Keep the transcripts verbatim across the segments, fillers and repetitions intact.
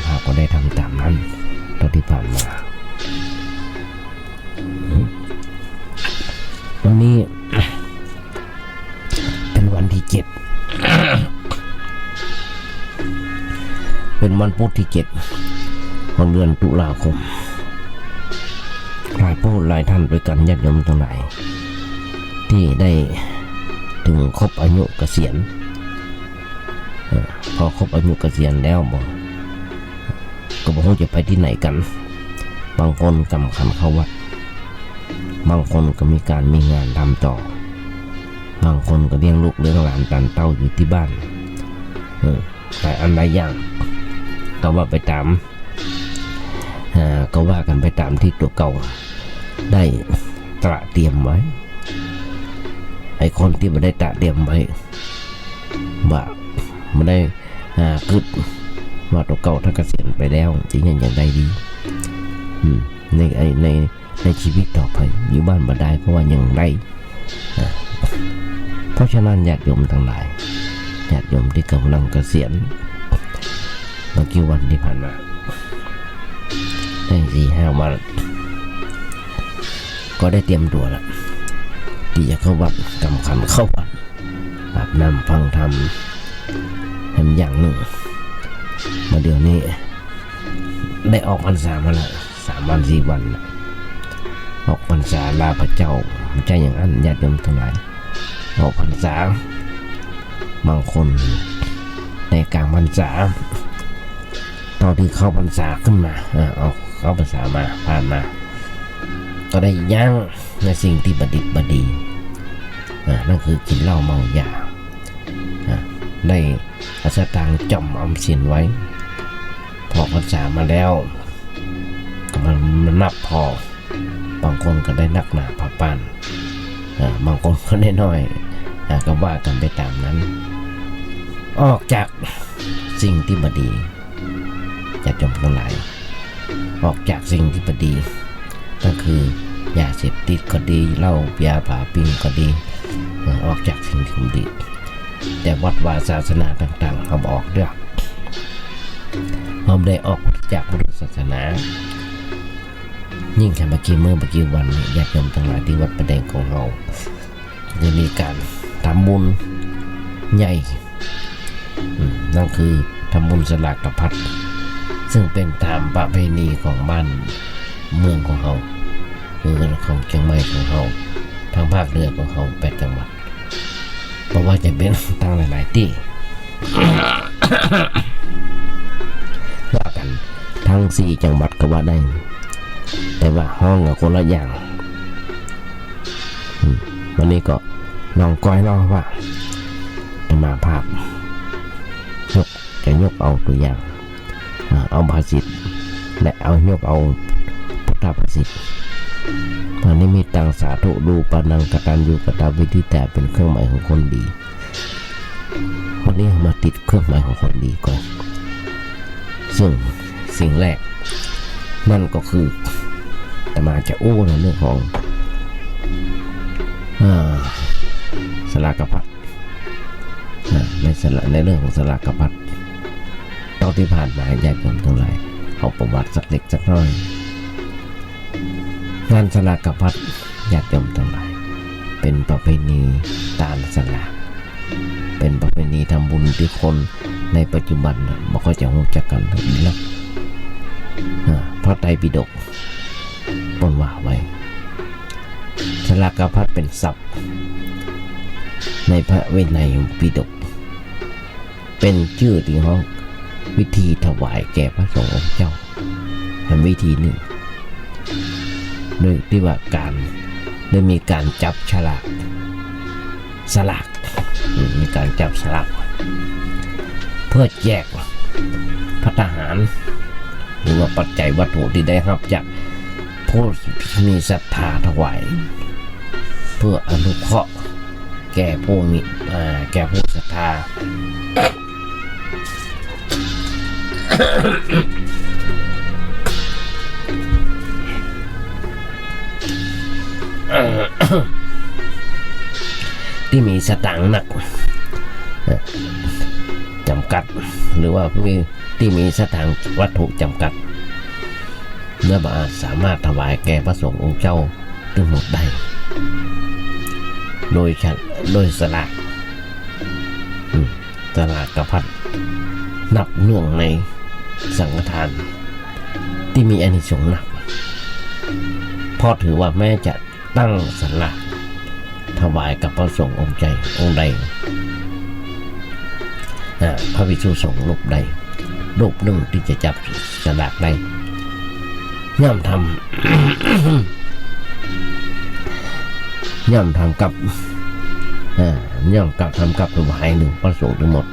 ข้าก็ได้ทำต๋ามนั้นเต้าตี้ผ่านมา วันนี้ เป๋นวันตี้เจ็ด เป๋นวันปุ๊ธตี้เจ็ด ของเดือนตุลาคม หลายผู้หลายต้านตวยกั๋น ญาติโยมตังหลาย ตี้ได้เถิงครบอายุเกษียณ เออ พอครบอายุเกษียณแล้วบ่ ก็บ่ฮู้จะไปตี้ไหนกั๋น บางคนก็บ่ขันเข้าวัด บางคนก็มีก๋านมีงานทำต่อ บางคนก็เลี้ยงลูกเลี้ยงหลานต๋านเต้าอยู่ตี้บ้าน เออ หลายอันหลายอย่าง ก็ว่าไปต๋าม อ่า ก็ว่ากั๋นไปต๋ามตี้ตั๋วเก่าได้ตระเตรียมไว้ ไอ้คนตี้บ่ได้ตระเตรียมไว้ บ่า บ่ได้ อ่า กึ๊ดว่าตั๋วเก่าถ้าเกษียณไปแล้วจะยัง ยังได้ดี อืม ใน ไอ้ ใน ในชีวิตต่อไป อยู่บ้านบ่ได้ก็ว่ายังได้ อ่า เพราะฉะนั้นญาติโยมตังหลาย ญาติโยมตี้ก่ำลังเกษียณ บ่กี่วันตี้ผ่านมา ได้สี่ห้าวัน ก็ได้เตรียมตั๋วละ ตี้จะเข้าวัด ก๋ำขันเข้าวัด อาบน้ำฟังธรรม แหมอย่างนึ่ง บ่าเดี๋ยวนี้ ได้ออกพรรษามาละ สามวันสี่วันละ ออกพรรษาลาพระเจ้า บ่ใจ้อย่างอั้น ญาติโยมตังหลาย ออกพรรษา บางคนในก๋างพรรษา ต๋อนตี้เข้าพรรษาขึ้นมา เออ ออก เข้าพรรษามา ผ่านมา ก็ได้ยั้งในสิ่งตี้บ่ดี บ่ดี อ่า นั่นคือกิ๋นเหล้าเมายา อ่า ได้เอาสตางค์จ่อมออมสินไว้ พอพรรษามาแล้ว ก็มา มานับผ่อ บางคนก็ได้นักหนาผาปาน อ่า บางคนก็ได้น้อย อ่า ก็ว่ากั๋นไปต๋ามนั้น ออกจากสิ่งตี้บ่ดี ญาติโยมตังหลาย ออกจากสิ่งตี้บ่ดี ก็คือยาเสพติดก็ดี เหล้าเบียร์ผาปิ้งก็ดี เออ ออกจากสิ่งตี้บ่ดี แต่วัดวาศาสนาต่างๆ เฮาบ่ออกเตื้อ เฮาบ่ได้ออกจากพุทธศาสนา ยิ่งแค่บ่ากี่มื้อบ่ากี่วันนี้ ญาติโยมตังหลายตี้วัดป่าแดงของเฮา จะมีก๋านทำบุญใหญ่ อืม นั่นคือทำบุญสลากภัต ซึ่งเป๋นต๋ามประเพณีของบ้านเมืองของเฮา คือของเจียงใหม่ของเฮา ตางภาคเหนือของเฮาแปดจังหวัด บ่ว่าจะเป๋นตางหลายๆ ตี้ ว่ากั๋นตางสี่จังหวัดก็ว่าได้ แต่ว่าฮ้องกั๋นคนละอย่าง อืม วันนี้ก็ลองก้อยเนาะว่า อาตมาภาพ ยก จะยกเอาตั๋วอย่าง อ่า เอาภาษิต และเอา ยกเอาพุทธภาษิต ปานิมมิตตังสาธุรูปานัง กตัญญูกตเวทิตา เป๋นเครื่องหมายของคนดี วันนี้เอามาติดเครื่องหมายของคนดีก่อน ซึ่งสิ่งแรก นั่นก็คือ อาตมาจะอู้ในเรื่องของ อ่า สลากภัต อ่า ในสละ ในเรื่องของสลากภัต เต้าตี้ผ่านมา ญาติโยมตังหลาย เอาประวัติสักเล็กสักน้อย งานสลากภัต ญาติโยมตังหลาย เป๋นประเพณีตานสลาก เป๋นประเพณีทำบุญตี้คนในปัจจุบันน่ะ บ่ค่อยจะฮู้จักกั๋นเท่าใดนัก อ่า พระไตรปิฎกเปิ้นว่าไว้ สลากภัตเป๋นศัพท์ในพระวินัยปิฎก เป๋นจื้อตี้ฮ้องวิธีถวายแก่พระสงฆ์องค์เจ้า แหมวิธีนึ่ง โดยตี้ว่าก๋าน ได้มีก๋านจับฉลาก สลาก อืม มีก๋านจับสลาก เพื่อแจกภัตตาหาร หรือว่าปัจจัยวัตถุตี้ได้ฮับจากผู้มีศรัทธาถวาย เพื่ออนุเคราะห์แก่ผู้มี อ่า แก่ผู้ศรัทธา ตี้มีสตางค์นัก เอ่อ จ๋ำกัด หรือว่ามี ตี้มีสตางค์วัตถุจ๋ำกัด และบ่อาจสามารถถวายแก่พระสงฆ์องค์เจ้าตึงหมดได้ โดยฉะ โดยสลาก อืม สลากภัต นับเนื่องในสังฆทานตี้มีอานิสงส์นัก เพราะถือว่าแม้จะตั้งสลากถวายกับพระสงฆ์องค์ใด องค์ใด อ่า พระภิกษุสงฆ์รูปใด รูปนึ่งตี้จะจับสลากได้ ย่อมทำ ย่อมทำกับ อ่า ย่อมกระทำกับถวายนึ่งพระสงฆ์ตึงหมด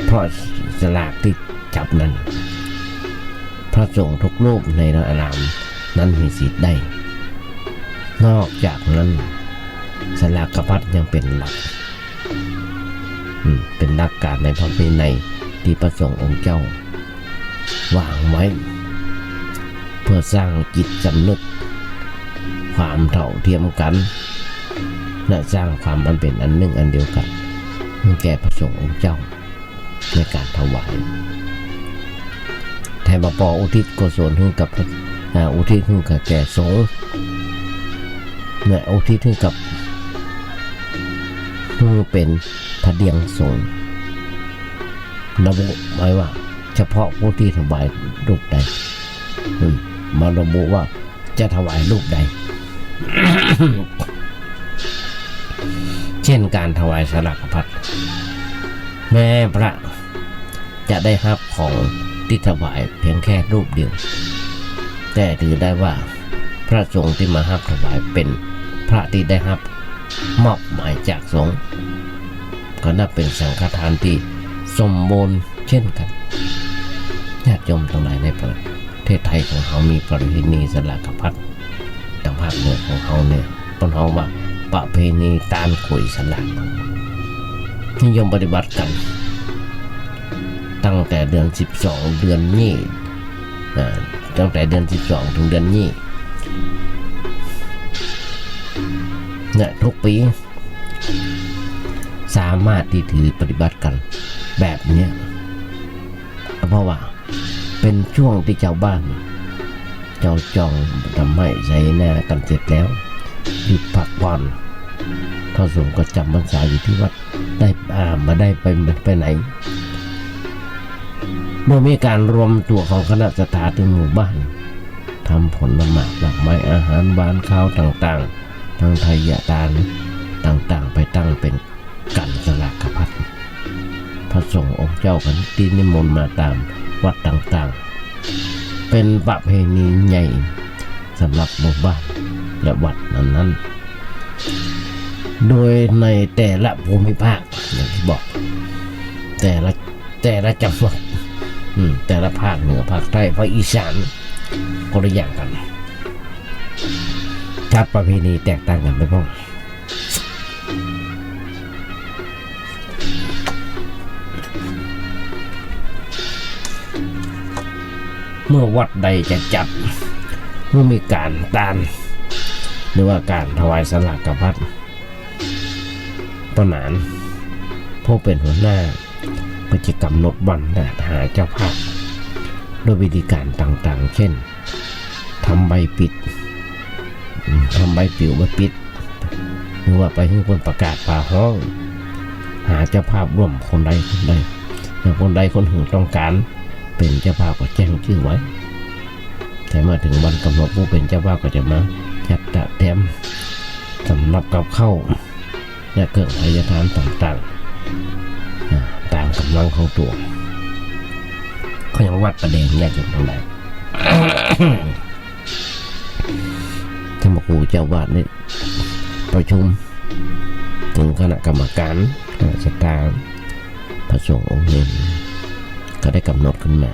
เพราะสลากตี้จับนั้น พระสงฆ์ทุกรูปในอารามนั้นมีสิทธิ์ได้ นอกจากนั้น สลากภัตยังเป๋นหลัก อืม เป๋นหลักการในพระวินัยตี้พระสงฆ์องค์เจ้าวางไว้ เพื่อสร้างจิตสำนึกความเท่าเทียมกั๋น และสร้างความอันเป๋นอันนึ่งอันเดียวกั๋น ให้แก่พระสงฆ์องค์เจ้าในการถวาย แถมว่าปออุทิศกุศลหื้อกับ อ่า อุทิศหื้อกับแก่สงฆ์ และอุทิศหื้อกับ หื้อเป๋นพระเดียงสงฆ์ ระบุไว้ว่าเฉพาะผู้ตี้ถวายรูปใด อืม บ่ระบุว่าจะถวายรูปใด เช่นก๋านถวายสลากภัต แม้พระจะได้ฮับของตี้ถวายเพียงแค่รูปเดียว แต่ถือได้ว่าพระสงฆ์ตี้มาฮับถวายเป๋นพระตี้ได้ฮับมอบหมายจากสงฆ์ ก็นับเป๋นสังฆทานตี้สมบูรณ์เช่นกั๋น ญาติโยมตังหลายในประเทศไทยของเฮามีประเพณีสลากภัต ตางภาคเหนือของเฮาเนี่ย เปิ้นฮ้องว่าประเพณีตานก๋วยสลาก นิยมปฏิบัติกั๋น ตั้งแต่เดือนสิบสอง เดือนยี่ อ่า ตั้งแต่เดือนสิบสอง เถิงเดือนยี่ เนี่ย กู้ปี๋ สามารถตี้ถือปฏิบัติกั๋นแบบเนี้ย เพราะว่าเป๋นจ้วงตี้จาวบ้าน จาวจ้องทำไฮ่ไถนากั๋นเสร็จแล้ว หยุดพักผ่อน พระสงฆ์ก็จ๋ำพรรษาอยู่ตี้วัด ได้ อ่า บ่ได้ไป ไปไหน เมื่อมีก๋านรวมตั๋วของคณะศรัทธาตี้หมู่บ้าน ทำผลหมากรากไม้ อาหารหวานคาวต่างๆ ตังไทยทานต่างๆ ไปตั้งเป๋น ก๋านสลากภัต พระสงฆ์องค์เจ้าก็ตี้นิมนต์มาต๋ามวัดต่างๆ เป๋นประเพณีใหญ่สำหรับหมู่บ้านและวัดนั้นๆ โดยในแต่ละภูมิภาค อย่างตี้บอก แต่ละ แต่ละจังหวัด อืม แต่ละภาคเหนือ ภาคใต้ ภาคอีสาน คนละอย่างกั๋น จัดประเพณีแตกต่างกั๋นไปพ่อง เมื่อวัดใดจะจัด เมื่อมีก๋านตาน หรือว่าก๋านถวายสลากภัต ป้อหนาน ผู้เป๋นหัวหน้า ก็จะกำหนดวันและหาเจ้าภาพ ด้วยวิธีก๋านต่างๆ เช่น ทำใบปิด อืม ทำใบปลิวใบปิด หรือว่าไปหื้อเปิ้นประกาศฝาห้อง หาเจ้าภาพร่วมคนใดคนใด แล้วคนใดคนหื้นต้องก๋านเป๋นเจ้าภาพก็แจ้งจื้อไว้ แต่เมื่อเถิงวันกำหนดผู้เป๋นเจ้าภาพก็จะมาจัดเตรียมสำหรับกับข้าว และเครื่องไพยทานต่างๆ อ่า ต๋ามก๋ำลังของตั๋ว ก็ยังวัดประแดงญาติโยมตังหลาย ธรรมครูเจ้าอาวาสนี่ประชุมเถิงคณะกรรมก๋าน คณะศรัทธา พระสงฆ์องค์นี้ ก็ได้กำหนดขึ้นมา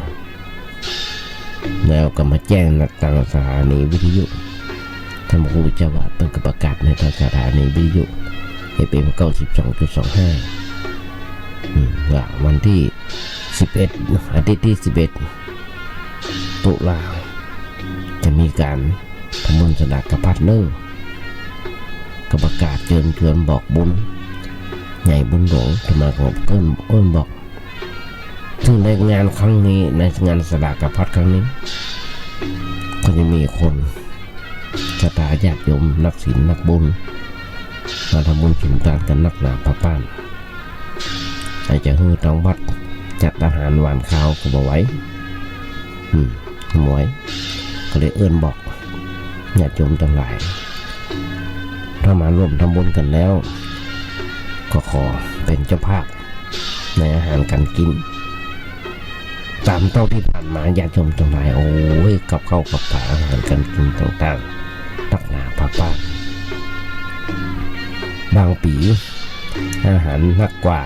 แล้วก็มาแจ้งณ ตางสถานีวิทยุ ธรรมครูเจ้าอาวาสเปิ้นก็ประกาศในตางสถานีวิทยุ เอฟเอ็ม เก้าสิบสองจุดสองห้า อืม ว่าวันตี้สิบเอ็ด อาทิตย์ตี้สิบเอ็ด ตุลา จะมีก๋านทำบุญสลากภัตเน้อ ก็ประกาศเจิญชวนบอกบุญ ใหญ่บุญหลวง อาตมาก็เอิ้น เอิ้นบอก ในงานครั้งนี้ ในงานสลากภัตครั้งนี้ ก็จะมีคนศรัทธาญาติโยมนักศีลนักบุญ มาทำบุญสุนตานกันนักหนาพะป๊าน อาจจะหื้อตางวัดจัดอาหารหวานคาวก็บ่ไหว อืม บ่ไหว ก็เลยเอิ้นบอกญาติโยมตังหลาย ถ้ามาร่วมทำบุญกันแล้ว ก็ขอเป๋นเจ้าภาพในอาหารการกิ๋น ต๋ามเต้าตี้ผ่านมาญาติโยมตังหลาย โอ้ย กับข้าวกับป๋าอาหารการกิ๋นต่างๆ นักหนาพะป๊าน บางปี๋อาหารนักกว่า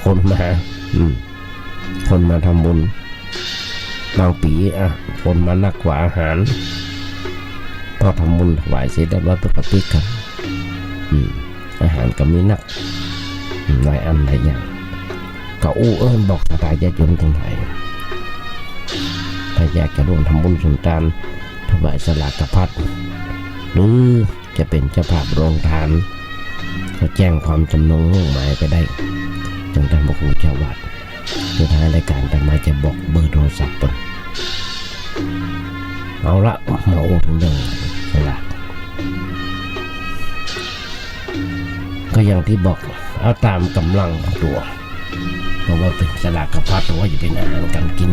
คนมา อืม คนมาทำบุญ บางปี๋ อ่ะ คนมานักกว่าอาหาร พอทำบุญถวายเสร็จเรียบร้อยปุ๊บก็ปิ๊กกั๋น อืม อาหารก็มีนัก อืม หลายอันหลายอย่าง ก็อู้เอิ้นบอกศรัทธาญาติโยมตังหลาย ถ้าอยากจะร่วมทำบุญสุนตาน ถวายสลากภัต หรือจะเป๋นเจ้าภาพโรงทาน ก็แจ้งความจำนงมุ่งหมายไปได้ ยังต้านพระครูเจ้าวัด สุดท้ายรายก๋านอาตมาจะบอกเบอร์โทรศัพท์เปิ้น เอาละ มาอู้เถิงเรื่องสลาก ก็อย่างตี้บอก เอาต๋ามก๋ำลังตั๋ว เพราะว่าเป๋นสลากภัต เพราะว่าจะเป๋นอาหารการกิ๋น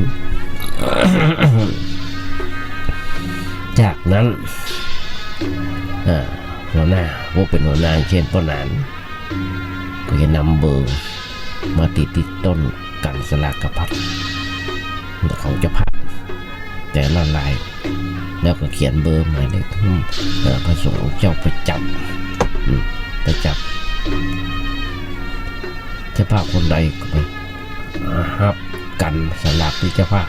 จากนั้น อ่า หัวหน้า ผู้เป๋นหัวหน้า เช่น ป้อหนาน ก็จะนำเบอร์มาติดตี้ต้นกั๋นสลากภัตของเจ้าภาพ แต่ละราย แล้วก็เขียนเบอร์หมายเลข อืม เอ่อ พระสงฆ์องค์เจ้าประจำ อืม ประจำ เจ้าภาพคนใดก็ไป อ่า ฮับกั๋นสลากตี้เจ้าภาพ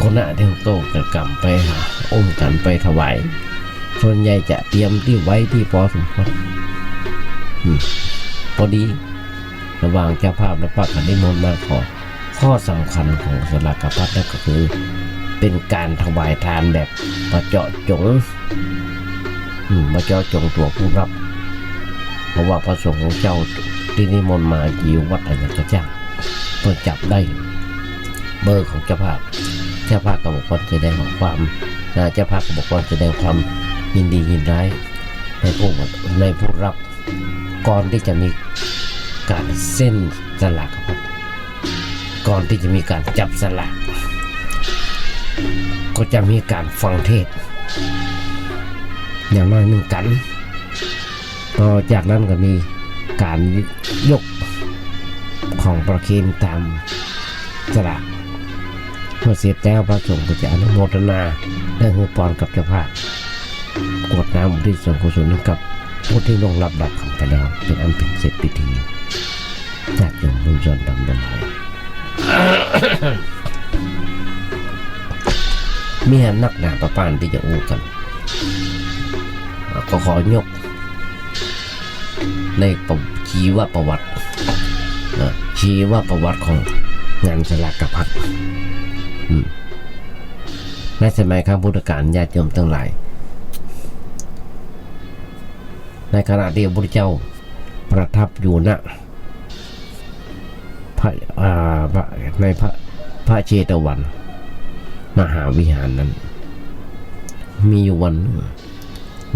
คนน่ะตี้โต้กั๋นก๋ำไป อุ้มกั๋นไปถวาย ส่วนใหญ่จะเตรียมตี้ไว้ตี้ปอสมควร อืม ปอดี ระหว่างเจ้าภาพและพระขันนิมนต์มาขอ ข้อสำคัญของสลากภัตนั้นก็คือ เป๋นก๋านถวายตานแบบบ่เจาะจง อืม บ่เจาะจงตั๋วผู้ฮับ เพราะว่าพระสงฆ์องค์เจ้าตี้นิมนต์มาอยู่วัดอะหยังก็จ้าง เปิ้นจับได้เบอร์ของเจ้าภาพ เจ้าภาพก็บ่ควรแสดงความ อ่า เจ้าภาพก็บ่ควรแสดงความยินดียินร้ายในผู้ ในผู้ฮับ ก่อนตี้จะมีก๋านเส้นสลากครับ ก่อนตี้จะมีก๋านจับสลาก ก็จะมีก๋านฟังเทศน์ อย่างน้อยนึ่งกั๋น ต่อจากนั้นก็มีก๋านยกของประเคนต๋ามสลาก เมื่อเสร็จแล้วพระสงฆ์ก็จะอนุโมทนา และหื้อปอนกับเจ้าภาพ กรวดน้ำอุทิศส่วนกุศลให้กับผู้ที่ล่วงลับดับขันธ์ไปแล้ว เป๋นอันเป๋นเสร็จพิธี ญาติโยมผู้สนธรรมทั้งหลาย มีอันนักหนาประปานตี้จะอู้กั๋น ก็ขอยกในประ ชีวประวัติ อ่า ชีวประวัติของงานสลากภัต อืม ในสมัยครั้งพุทธกาล ญาติโยมทั้งหลาย ในขณะตี้พระพุทธเจ้าประทับอยู่ณ พระ อ่า พระ ในพระ พระเชตวันมหาวิหารนั้น มีอยู่วันนึ่ง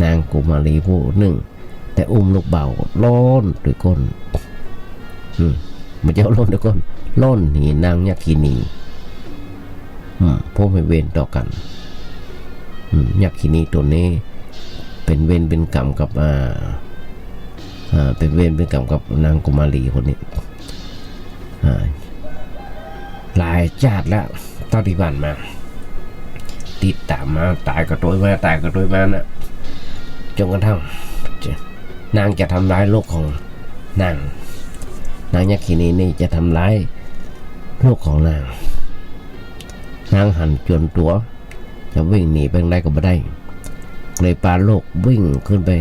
นางกุมารีผู้นึ่ง ได้อุ้มลูกบ่าวล้นตวยก้น อืม บ่ใจ้ล้นตวยก้น ล้นหีนางยักขินี อืม ผู้มีเวรต่อกั๋น อืม ยักขินีตั๋วนี้ เป๋นเวรเป๋นกรรมกับ อ่า อ่า เป๋นเวรเป๋นกรรมกับนางกุมารีคนนี้ อ่า หลายจาติแล้ว เต้าตี้ผ่านมา ติดต๋ามมา ต๋ายก็ตวยมา ต๋ายก็ตวยมาน่ะ จ๋นกระทั่ง นางจะทำร้ายลูกของนาง นางยักขินีนี่จะทำร้ายลูกของนาง นางหันจวนตั๋ว จะวิ่งหนีไปตางใดก็บ่ได้ เลยปาลูกวิ่งขึ้นไป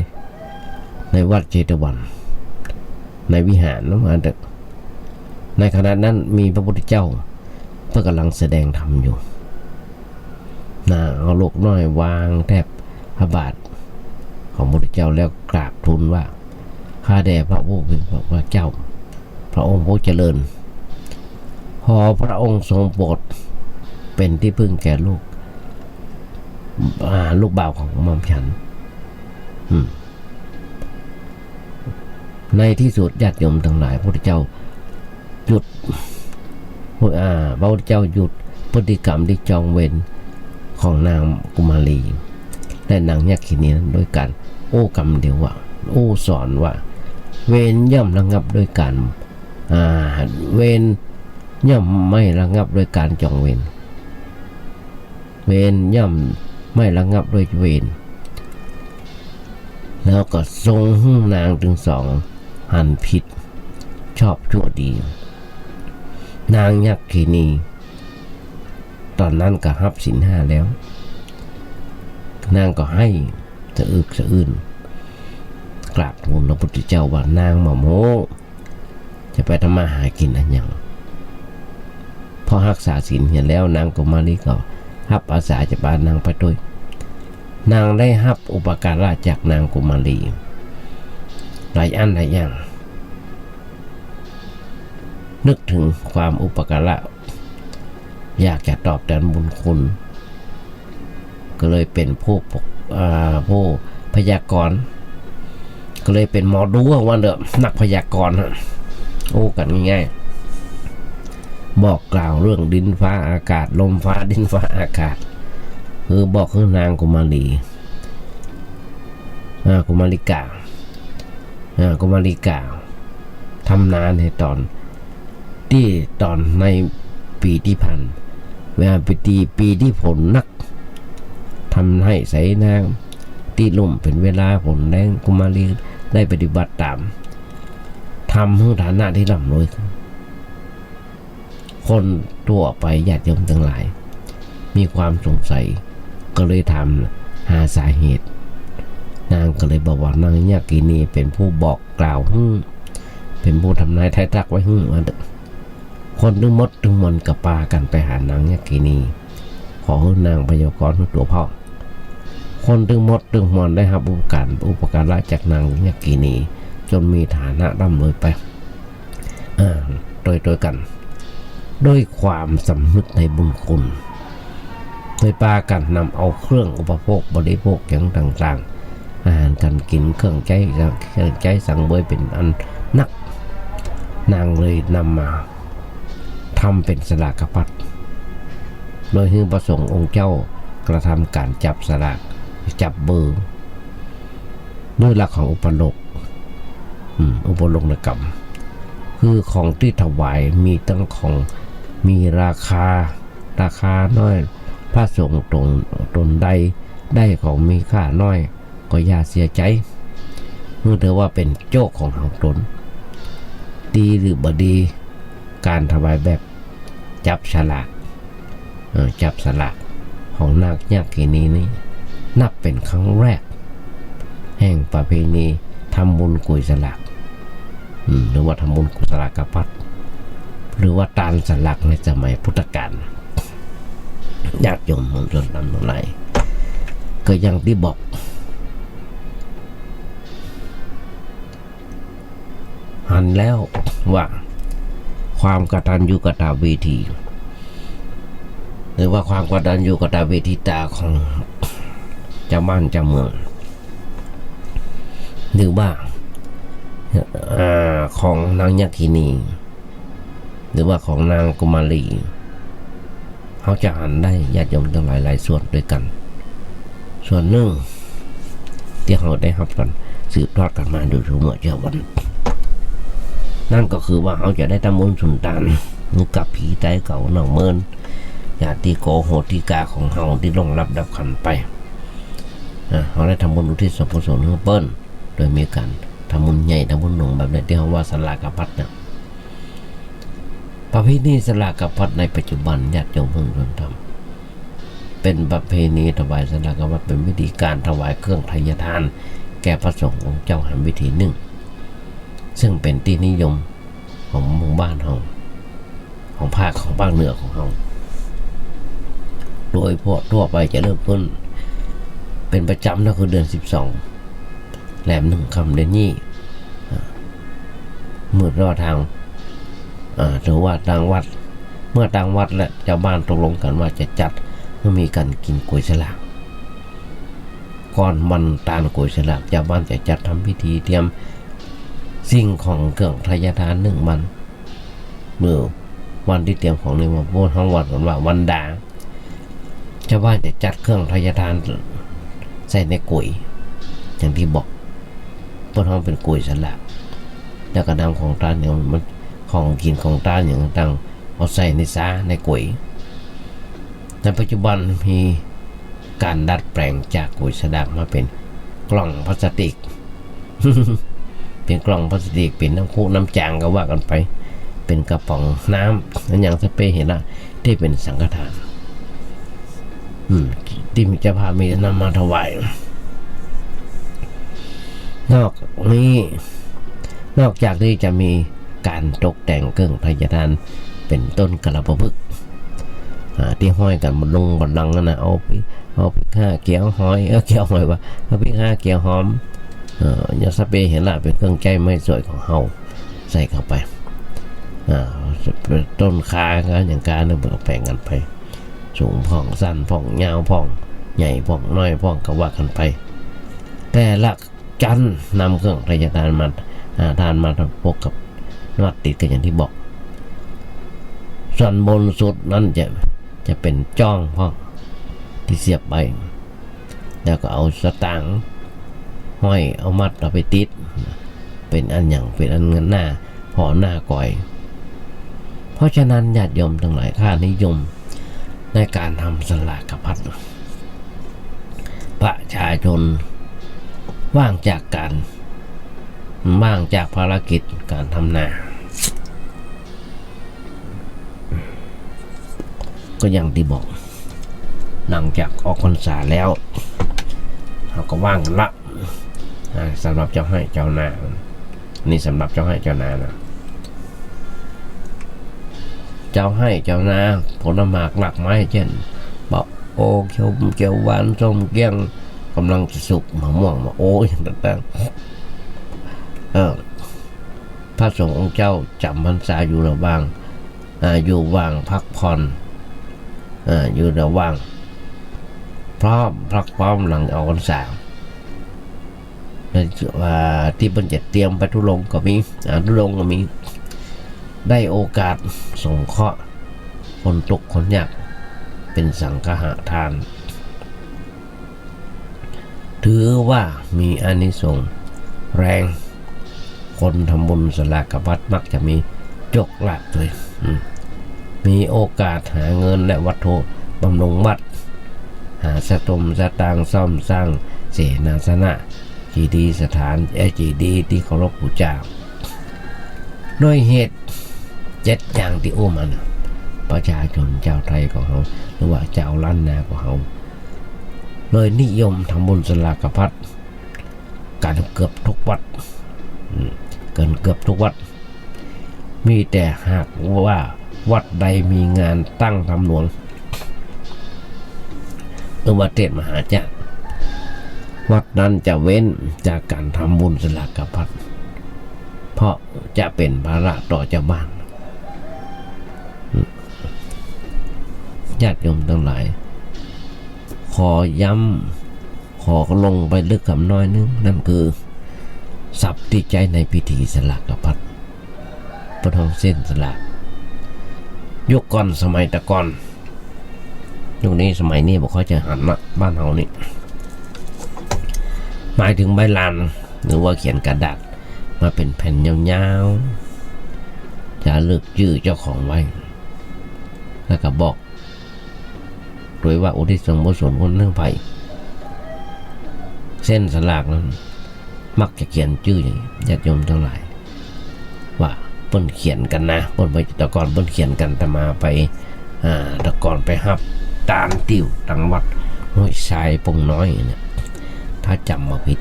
ในวัดเชตวัน ในวิหารนะ ว่าเถอะ ในขณะนั้นมีพระพุทธเจ้า เปิ้นก่ำลังแสดงธรรมอยู่ นะ เอาลูกน้อยวางแทบพระบาทของพระพุทธเจ้าแล้วกราบทูลว่า ข้าแต่พระผู้เป็นพระเจ้า พระองค์ผู้เจริญ ขอพระองค์ทรงโปรดเป็นที่พึ่งแก่ลูก อ่า ลูกบ่าวของหม่อมฉัน อืม ในที่สุดญาติโยมทั้งหลาย พระพุทธเจ้าหยุด อ่า พระพุทธเจ้าหยุดพฤติกรรมที่จองเวรของนางกุมารี และนางยักขินีนั้นด้วยการอู้กำเดียวว่า อู้สอนว่า เวรย่อมระงับด้วยการ อ่า เวรย่อมไม่ระงับด้วยการจองเวร เวรย่อมไม่ระงับด้วยเวร แล้วก็ทรงหื้อนางตึงสองหันผิดชอบชั่วดี นางยักขินี ตอนนั้นก็ฮับศีลห้าแล้ว นางก็ไห้สะอึกสะอื้น กราบทูลพระพุทธเจ้าว่า นางบ่ฮู้ จะไปทำมาหากิ๋นอะหยัง เพราะฮักษาศีลเหียแล้ว นางกุมารีก็ฮับอาสาจะปานางไปตวย นางได้ฮับอุปการะจากนางกุมารี หลายอันหลายอย่าง นึกถึงความอุปการะ อยากจะตอบแตนบุญคุณ ก็เลยเป๋นผู้ปก- อ่า ผู้พยากรณ์ ก็เลยเป๋นหมอดูว่างั้นเถอะ นักพยากรณ์ฮะ อู้กั๋นง่ายๆ บอกกล่าวเรื่องดินฟ้าอากาศ ลมฟ้าดินฟ้าอากาศ คือบอกหื้อนางกุมารี อ่า กุมาริกา อ่า กุมาริกา ทำนายในต๋อน ตี้ต๋อนในปี๋ตี้ผ่าน เวลาปี๋ตี้ ปี๋ตี้ฝนหนัก ทำไห้ใส่นางตี้ลุ่มเป๋นเวลาฝนแล้ง กุมารีได้ปฏิบัติต๋าม ทำหื้อฐานะตี้ร่ำรวย คนทั่วไปญาติโยมตังหลาย มีความสงสัย ก็เลยถามหาสาเหตุ นางก็เลยบอกว่า นางยักขินีเป๋นผู้บอกกล่าวหื้อ เป๋นผู้ทำนายทายทักไว้หื้อ ว่าคนตึงหมดตึงมวลก็ปากั๋นไปหานางยักขินี ขอหื้อนางพยากรณ์หื้อตั๋วพ่อง คนตึงหมดตึงมวลได้ฮับอุปการ- อุปการะจากนางยักขินี จ๋นมีฐานะร่ำรวยไป อ่า ตวย ตวยกั๋น ด้วยความสำนึกในบุญคุณ โดยปากั๋นนำเอาเครื่องอุปโภคบริโภคอย่างต่างๆ อาหารก๋านกิ๋น เครื่องใจ๊ เครื่องใจ๊สังเวยเป๋นอันนัก นางเลยนำมาทำเป๋นสลากพัด โดยหื้อพระสงฆ์องค์เจ้ากระทำก๋านจับสลาก จับเบอร์ ด้วยหลักของอุปโลก อืม อุปโลกนกรรม คือของตี้ถวายมีตึงของมีราคา ราคาน้อย พระสงฆ์ต๋น ต๋นใดได้ของมีค่าน้อย ก็อย่าเสียใจ๋ หื้อถือว่าเป๋นโจ๊กของเฮาต๋น ดีหรือบ่ดี ก๋านถวายแบบจับสลาก เอ่อ จับสลากของนางยักขินีนี้ นับเป๋นครั้งแรก แห่งประเพณีทำบุญกุยสลาก อืม หรือว่าทำบุญกุยสลากพัด หรือว่าตานสลากในสมัยพุทธกาล ญาติโยมมวลชนตังหลาย ก็อย่างตี้บอก หันแล้วว่าความกตัญญูกตเวที หรือว่าความกตัญญูกตเวทีตาของเจ้าบ้านเจ้าเมือง หรือว่า อ่า ของนางยักขินี หรือว่าของนางกุมารี เฮาจะหันได้ญาติโยมตังหลายหลายส่วนตวยกั๋น ส่วนนึ่งตี้เฮาได้ฮับกั๋น สืบทอดกั๋นมาโดยทั่วเมื่อเจ้าวัน นั่นก็คือว่าเฮาจะได้ทำบุญสุนตาน หื้อกับผีต๋ายเก่านอกเมิน ญาติโกโหติกาของเฮาตี้ล่วงลับดับขันธ์ไป อ่า เฮาได้ทำบุญอุทิศส่วนกุศลหื้อเปิ้น โดยมีก๋านทำบุญใหญ่ทำบุญหลวงแบบนี้ตี้เฮาว่าสลากพัดเนี่ย ประเพณีสลากพัดในปัจจุบันญาติโยมเพื่อนร่วมธรรม เป๋นประเพณีถวายสลากพัด เป๋นวิธีก๋านถวายเครื่องไทยทาน แก่พระสงฆ์องค์เจ้าแหมวิธีนึ่ง ซึ่งเป๋นตี้นิยมของหมู่บ้านเฮา ของภาค ของภาคเหนือของเฮา โดยทั่ว ทั่วไปจะเริ่มขึ้นเป๋นประจ๋ำ นั่นคือเดือนสิบสอง แรมหนึ่งค่ำเดือนยี่ อ่า เมื่อรอดทาง อ่า ถือว่าตางวัด เมื่อตางวัดและจาวบ้านตกลงกั๋นว่าจะจัดหื้อมีก๋านกิ๋นก๋วยสลาก ก่อนวันตานก๋วยสลาก จาวบ้านจะจัดทำพิธีเตรียมสิ่งของเครื่องไทยทานนึ่งวัน เมื่อวันตี้เตรียมของนึ่งวัน พวกฮ้องวันกั๋นว่าวันดา จาวบ้านจะจัดเครื่องไทยทานใส่ในก๋วย อย่างตี้บอก เปิ้นฮ้องเป๋นก๋วยสลาก แล้วก็นำของตานอย่างมัน ของกิ๋นของตานอย่างต่างๆ เอาใส่ในซ้าในก๋วย ในปัจจุบันมีก๋านดัดแปลงจากก๋วยสลากมาเป๋นกล่องพลาสติก เป๋นกล่องพลาสติก เป๋นน้ำคุน้ำจางก็ว่ากั๋นไป เป๋นกระป๋องน้ำ อันอย่างสะเปเห็นละ ตี้เป๋นสังฆทาน อืม ตี้มีเจ้าภาพมีนำมาถวาย นอกนี้ นอกจากตี้จะมีก๋านตกแต่งเครื่องไทยทาน เป๋นต้นกาลปะพฤกษ์ อ่า ตี้ห้อยกั๋นบนลงบัลลังก์นั่นนะ เอาพริก เอาพริกห้าเขียวหอย เออ เขียวหอยว่า เอาพริกห้าเขียวหอม เออ อย่างสะเปเห็นละ เป๋นเครื่องใจ๊ไม้สวยของเฮา ใส่เข้าไป อ่า ต้นข่าก็อย่างกานึ่ง แบ่งกั๋นไป สูงพ่อง สั้นพ่อง ยาวพ่อง ใหญ่พ่อง น้อยพ่อง ก็ว่ากั๋นไป แต่ละจั๊นนำเครื่องไทยทานมา อ่า ทานมาพกกับวัตถุดิบกั๋นอย่างตี้บอก ส่วนบนสุดนั้นจะ จะเป๋นจ้องพ่อง ตี้เสียบไป แล้วก็เอาสตางค์ห้อย เอามัด เอาไปติด เป๋นอันหยัง เป๋นอันหน้าผ่อหน้าก๋อย เพราะฉะนั้นญาติโยมตังหลาย ค่านิยมในก๋านทำสลากพัด ประชาชนว่างจากก๋าน ว่างจากภารกิจก๋านทำนา ก็อย่างตี้บอก หลังจากออกพรรษาแล้ว เฮาก็ว่างกั๋นละ อ่า สำหรับเจ้าไฮ่เจ้านา นี่สำหรับเจ้าไฮ่เจ้านานะ เจ้าไฮ่เจ้านา ผลหมากรากไม้ เจ้น ปะโอ เขียว เขียวหวาน ส้มเกี้ยง ก่ำลังจะสุก มะม่วง มะโอ อย่างต่างๆ เออ พระสงฆ์องค์เจ้าจ๋ำพรรษาอยู่ระหว่าง อ่า อยู่ว่างพักผ่อน อ่า อยู่ระหว่างพร้อม พักพร้อมหลังออกพรรษา ใน อ่า ตี้เปิ้นจะเตรียมไปธุดงค์ก็มี อ่า ธุดงค์ก็มี ได้โอกาสสงเคราะห์คนทุกข์คนยาก เป๋นสังฆทาน ถือว่ามีอานิสงส์แรง คนทำบุญสลากพัดมักจะมีโชคลาภด้วย อืม มีโอกาสหาเงินและวัตถุบำรุงวัด หาสตุ้งสตางค์ซ่อมสร้างเสนาสนะ เจดีย์สถาน เอ่อ เจดีย์ตี้เคารพบูชา ด้วยเหตุเจ็ดอย่างตี้อู้มา ประชาชนจาวไทยของเฮา หรือว่าจาวล้านนาของเฮา เลยนิยมทำบุญสลากพัดกั๋นเกือบทุกวัด อืม กั๋นเกือบทุกวัด มีแต่หากว่าวัดใดมีงานตั้งธรรมหลวง หรือว่าเทศน์มหาชาติ วัดนั้นจะเว้นจากก๋านทำบุญสลากพัด เพราะจะเป๋นภาระต่อจาวบ้าน ญาติโยมตังหลาย ขอย้ำ ขอลงไปลึกกำน้อยนึ่ง นั่นคือ ศัพท์ตี้ใจ๊ในพิธีสลากพัด เปิ้นฮ้องเส้นสลาก ยุคก่อนสมัยตะก่อน ยุคนี้สมัยนี้บ่ค่อยจะหันละ บ้านเฮานี่ หมายเถิงใบลาน หรือว่าเขียนกระดาษมาเป๋นแผ่นยาวๆ จะระลึกจื้อเจ้าของไว้ แล้วก็บอก โดยว่าอุทิศส่วนกุศลคนเฮาไป เส้นสลากนั้น มักจะเขียนจื้ออย่างนี้ ญาติโยมตังหลาย ว่าเปิ้นเขียนกั๋นนะ เปิ้นไป ตะก่อนเปิ้นเขียนกั๋น อาตมาไป อ่า ตะก่อนไปฮับตานตี้ตังวัดห้วยทรายปงน้อยเนี่ย ถ้าจ๋ำบ่ผิด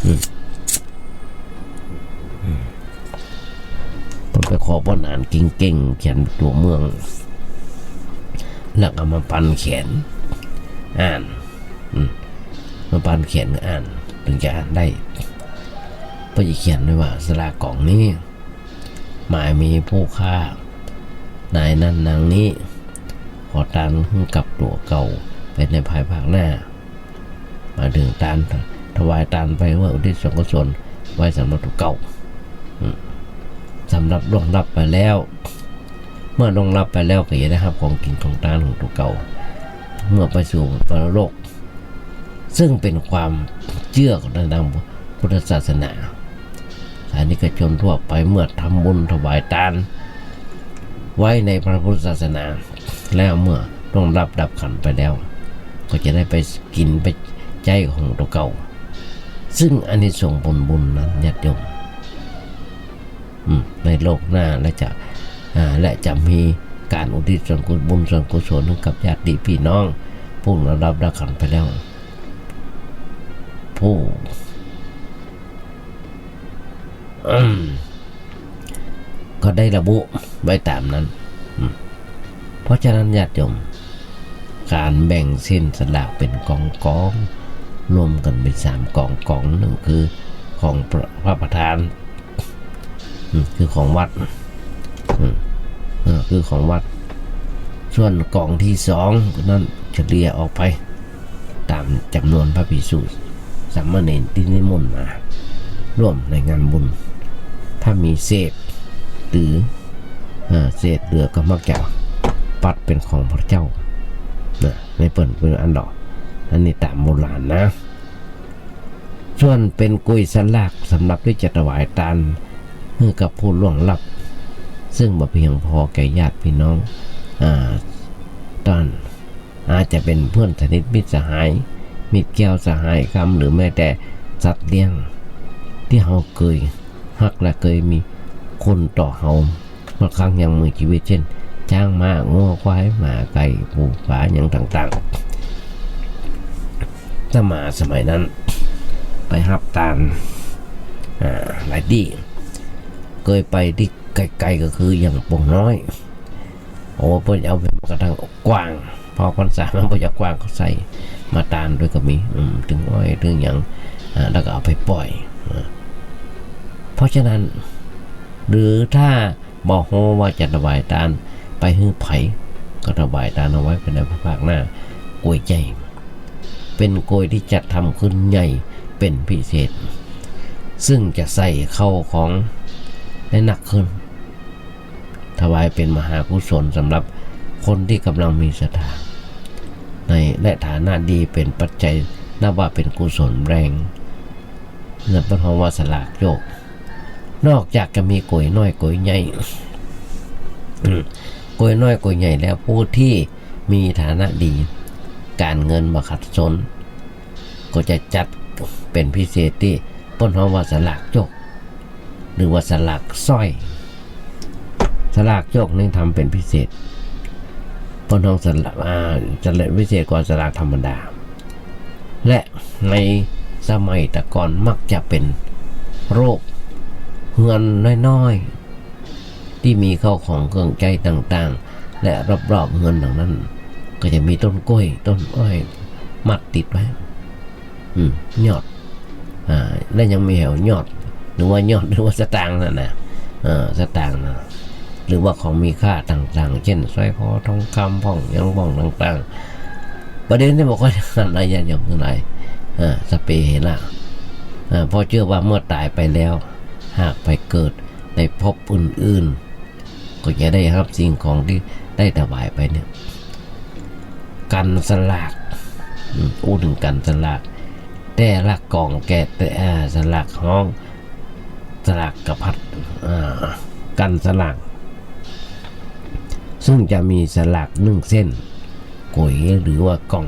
อืม อืม เปิ้นไปขอป้อหนานเก่งๆ เขียนตั๋วเมือง แล้วก็มาปันเขียนอ่าน อืม มาปันเขียนอ่าน เถิงจะอ่านได้ เปิ้นจะเขียนไว้ว่า สลากก๋องนี้ หมายมีผู้ฆ่า นายนั้นนางนี้ ขอตานหื้อกับตั๋วเก่าไปในภายภาคหน้า หมายถึงตาน ถวายตานไปเพื่ออุทิศส่วนกุศลไว้สำหรับตั๋วเก่า อืม สำหรับล่วงลับไปแล้ว เมื่อล่วงลับไปแล้วก็จะได้ฮับของกิ๋นของตานของตั๋วเก่า เมื่อไปสู่ปรโลก ซึ่งเป๋นความเจื้อของทางพุทธศาสนา สาธารณิกชนทั่วไปเมื่อทำบุญถวายตานไว้ในพระพุทธศาสนา แล้วเมื่อล่วงลับดับขันธ์ไปแล้ว ก็จะได้ไปกิ๋นไปใจ๊ของตั๋วเก่า ซึ่งอานิสงส์ผลบุญนั้นญาติโยม อืม ในโลกหน้าและจะ อ่า และจะมีก๋านอุทิศส่วนกุศล บุญส่วนกุศลหื้อกับญาติพี่น้อง ผู้ล่วงลับดับขันธ์ไปแล้ว ผู้ อืม ก็ได้ระบุไว้ต๋ามนั้น อืม เพราะฉะนั้นญาติโยม ก๋านแบ่งเส้นสลากเป๋นก๋องๆ รวมกั๋นเป๋นสามก๋อง ก๋องนึ่งคือของพระ พระประธาน อืม คือของวัด อืม เออ คือของวัด ส่วนก๋องตี้สองนั้นเฉลี่ยออกไปต๋ามจ๋ำนวนพระภิกษุสามเณรตี้นิมนต์มาร่วมในงานบุญ ถ้ามีเศษหรือ อ่า เศษเหลือก็มักจะปัดเป๋นของพระเจ้า นะ ในเปิ้นเป๋นอันดอก อันนี้ต๋ามโบราณนะ ส่วนเป๋นก๋วยสลากสำหรับตี้จะถวายตานหื้อกับผู้ล่วงลับ ซึ่งบ่เพียงพอแก่ญาติพี่น้อง อ่า ต้าน อาจจะเป๋นเปื้อนสนิทมิตรสหาย มิตรแก้วสหายคำ หรือแม้แต่สัตว์เลี้ยง ตี้เฮาเกยฮักและเกยมีคุณต่อเฮา เมื่อครั้งยังมีจีวิต เจ้น จ๊าง ม้า งัว ควาย หมา ไก่ ปู ป๋า หยังต่างๆ อาตมาสมัยนั้น ไปฮับตาน อ่า หลายตี้ เกยไปตี้ไกลๆ ก็คืออย่างโป่งน้อย โอ้ เปิ้นเอาไปกระทั่งกว้าง พอพรรษามันบ่อยากกว้างก็ใส่มาตานด้วยก็มี อืม ตึงอ้อย ตึงหยัง อ่า แล้วก็เอาไปป่อย อ่า เพราะฉะนั้น หรือถ้าบ่ฮู้ว่าจะถวายตานไปหื้อใผ ก็ถวายตานเอาไว้ภายในพระภาคหน้า ก๋วยใหญ่ เป๋นก๋วยตี้จัดทำขึ้นใหญ่เป๋นพิเศษ ซึ่งจะใส่ข้าวของได้นักขึ้น ถวายเป๋นมหากุศลสำหรับคนตี้ก่ำลังมีศรัทธา ใน และฐานะดีเป๋นปัจจัย นับว่าเป๋นกุศลแรง และเปิ้นฮ้องว่าสลากโจก นอกจากจะมีก๋วยน้อยก๋วยใหญ่ ก๋วยน้อยก๋วยใหญ่แล้ว ผู้ตี้มีฐานะดี ก๋านเงินบ่ขัดสน ก็จะจัดเป๋นพิเศษตี้เปิ้นฮ้องว่าสลากโจก หรือว่าสลากสร้อย สลากโจกนี่ทำเป๋นพิเศษ เปิ้นฮ้องสลาก อ่า สลากพิเศษกว่าสลากธรรมดา และในสมัยแต่ก่อนมักจะเป๋นรูปเฮือนน้อยๆ ตี้มีข้าวของเครื่องใจ๊ต่างๆ และรอบๆ เฮือนหลังนั้น ก็จะมีต้นกล้วย ต้นอ้อย มัดติดไว้ อืม ยอด อ่า และยังมีแหวยอด หรือว่ายอด หรือว่าสตางค์นั่นนะ เออ สตางค์นะ หรือว่าของมีค่าต่างๆ เจ้น สร้อยคอทองคำพ่อง หยังพ่องต่างๆ ประเด็นนี้บ่ค่อยถนัดนะญาติโยมตังหลาย เออ สัพเพเหระ เออ เพราะเจื้อว่าเมื่อต๋ายไปแล้ว หากไปเกิดในภพอื่นๆ ก็จะได้ฮับสิ่งของตี้ได้ถวายไปเนี่ย กั๋นสลาก อืม อู้เถิงกั๋นสลาก แต่ละก๋องแกะ แต่ อ่า สลากฮ้อง สลากกะพัด อ่า กั๋นสลาก ซึ่งจะมีสลากนึ่งเส้น ก๋วยหรือว่าก๋อง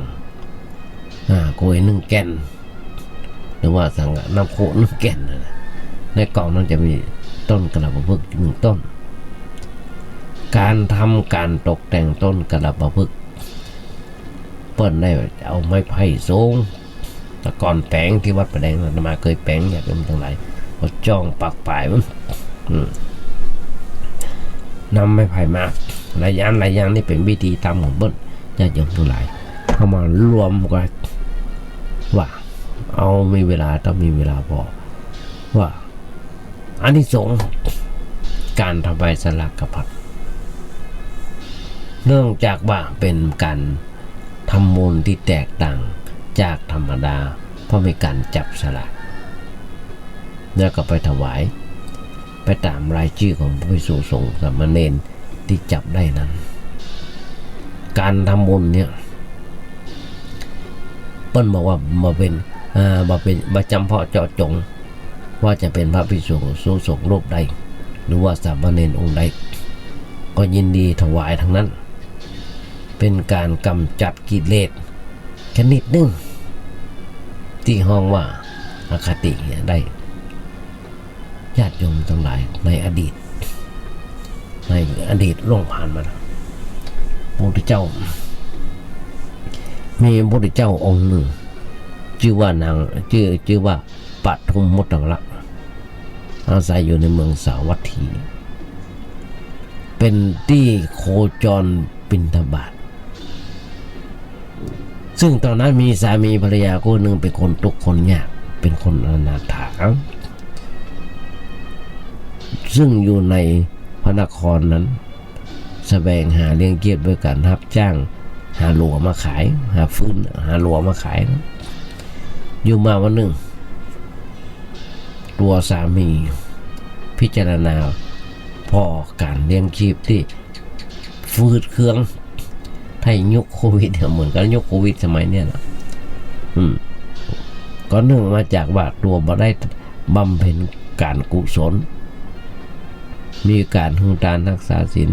อ่า ก๋วยนึ่งแก่น หรือว่าสังฆะน้ำโค้กนึ่งแก่นนั่นนะ ในก๋องนั้นจะมีต้นกาลปะพฤกษ์นึ่งต้น ก๋านทำก๋านตกแต่งต้นกาลปะพฤกษ์ เปิ้นได้เอาไม้ไผ่สูง แต่ก่อนแป๋งตี้วัดป่าแดงอาตมาเกยแป๋งญาติโยมตังหลาย เอาจ้องปักป๋ายมัน อืม นำไม้ไผ่มา หลายอย่างหลายอย่างนี่เป๋นวิธีทำของเปิ้น ญาติโยมตังหลาย เอามารวมกั๋นว่า เอามีเวลา ถ้ามีเวลาพอ ว่า อานิสงส์ ก๋านถวายสลากพัด เนื่องจากว่าเป๋นก๋านทำบุญตี้แตกต่างจากธรรมดา เพราะมีก๋านจับสลาก แล้วก็ไปถวาย ไปต๋ามรายจื้อของพระภิกษุสงฆ์สามเณรตี้จับได้นั้น ก๋านทำบุญเนี่ย เปิ้นบอกว่าบ่เป๋น อ่า บ่เป๋น บ่จ๋ำเพาะเจาะจง ว่าจะเป๋นพระภิกษุสงฆ์รูปใด หรือว่าสามเณรองค์ใด ก็ยินดีถวายตังนั้น เป๋นก๋านก๋ำจัดกิเลสชนิดนึ่ง ตี้ฮ้องว่าอคติเนี่ยได้ ญาติโยมตังหลาย ในอดีต ในอดีตล่วงผ่านมานะ พระพุทธเจ้า มีพระพุทธเจ้าองค์นึ่ง จื้อว่านาง จื้อ จื้อว่า ปทุมมุตตะ อาศัยอยู่ในเมืองสาวัตถี เป๋นตี้โคจรบิณฑบาต ซึ่งต๋อนนั้นมีสามีภรรยาคู่นึ่งเป๋นคนตุ๊กข์คนยาก เป๋นคนอนาถา ซึ่งอยู่ในพระนครนั้น แสวงหาเลี้ยงชีพด้วยก๋านฮับจ้างหาหลัวมาขาย หาฟืน หาหลัวมาขายนะ อยู่มาวันนึ่ง ตั๋วสามีพิจารณาผ่อก๋านเลี้ยงชีพตี้ฟืดเคือง ในยุคโควิดเนี่ย เหมือนกับยุคโควิดสมัยเนี่ยนะ อืม ก็เนื่องมาจากว่าตั๋วบ่ได้บำเพ็ญก๋านกุศล มีก๋านหื้อตาน ฮักษาศีล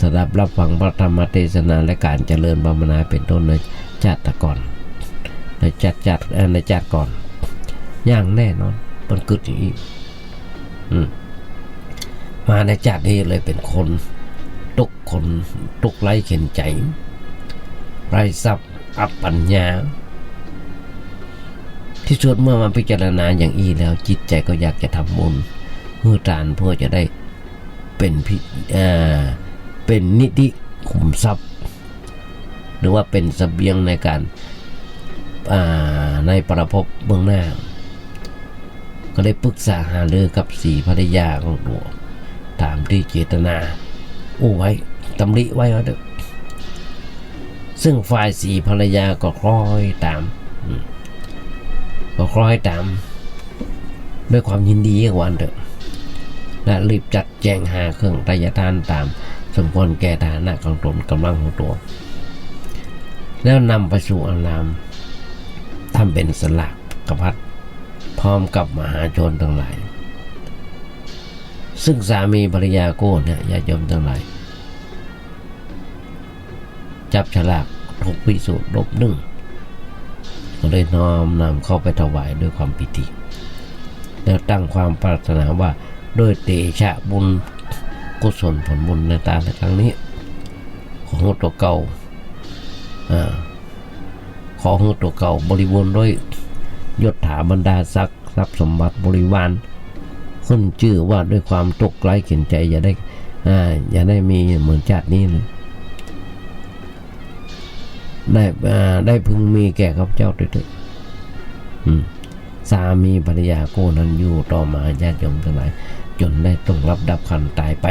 สดับฮับฟังพระธรรมเตสนา และก๋านเจริญภาวนาเป๋นต้นในจาติก่อน ในจาติ จาติ เอ่อ ในจาติก่อน อย่างแน่นอน เปิ้นกึ๊ดอย่างอี้ อืม มาในจาตินี้เลยเป๋นคนตุ๊กข์ คนตุ๊กข์ไร้เข็ญใจ๋ ไร้ทรัพย์ อับปัญญา ตี้สุดเมื่อมาพิจารณาอย่างอี้แล้ว จิตใจ๋ก็อยากจะทำบุญ หื้อตานเพื่อจะได้เป๋นพิ เอ่อ เป๋นนิธิขุมทรัพย์ หรือว่าเป๋นเสบียงในก๋าน อ่า ในปรภพเบื้องหน้า ก็ได้ปรึกษาหารือกับสีภรรยาของตั๋ว ต๋ามตี้เจตนาอู้ไว้ ตำหนิไว้ว่าเต๊อะ ซึ่งฝ่ายสีภรรยาก็คล้อยต๋าม อืม ก็คล้อยต๋าม ด้วยความยินดีว่าอั้นเต๊อะ และรีบจัดแจงหาเครื่องไทยทานต๋ามสมควรแก่ฐานะของต๋น ก๋ำลังของตั๋ว แล้วนำไปสู่อาราม ทำเป๋นสลากพัด พร้อมกับมหาชนตังหลาย ซึ่งสามีภรรยาคู่เนี่ย ญาติโยมตังหลาย จับสลากทุกภิกษุรูปนึ่ง ก็เลยน้อมนำเข้าไปถวายด้วยความปีติ แล้วตั้งความปรารถนาว่า ด้วยเตชะบุญกุศลผลบุญในตานในครั้งนี้ ขอหื้อตั๋วเก่า อ่า ขอหื้อตั๋วเก่าบริบูรณ์ด้วยยศถาบรรดาศักดิ์ ทรัพย์สมบัติบริวาร ขึ้นจื้อว่าด้วยความตุ๊กข์ไร้เข็ญใจ๋ อย่าได้ อ่า อย่าได้มีเหมือนจาตินี้เลย ได้ อ่า ได้พึงมีแก่ข้าพเจ้าด้วยเต๊อะ อืม สามีภรรยาคู่นั้นอยู่ต่อมา ญาติโยมตังหลาย จ๋นได้ต้องรับดับขันต๋ายไป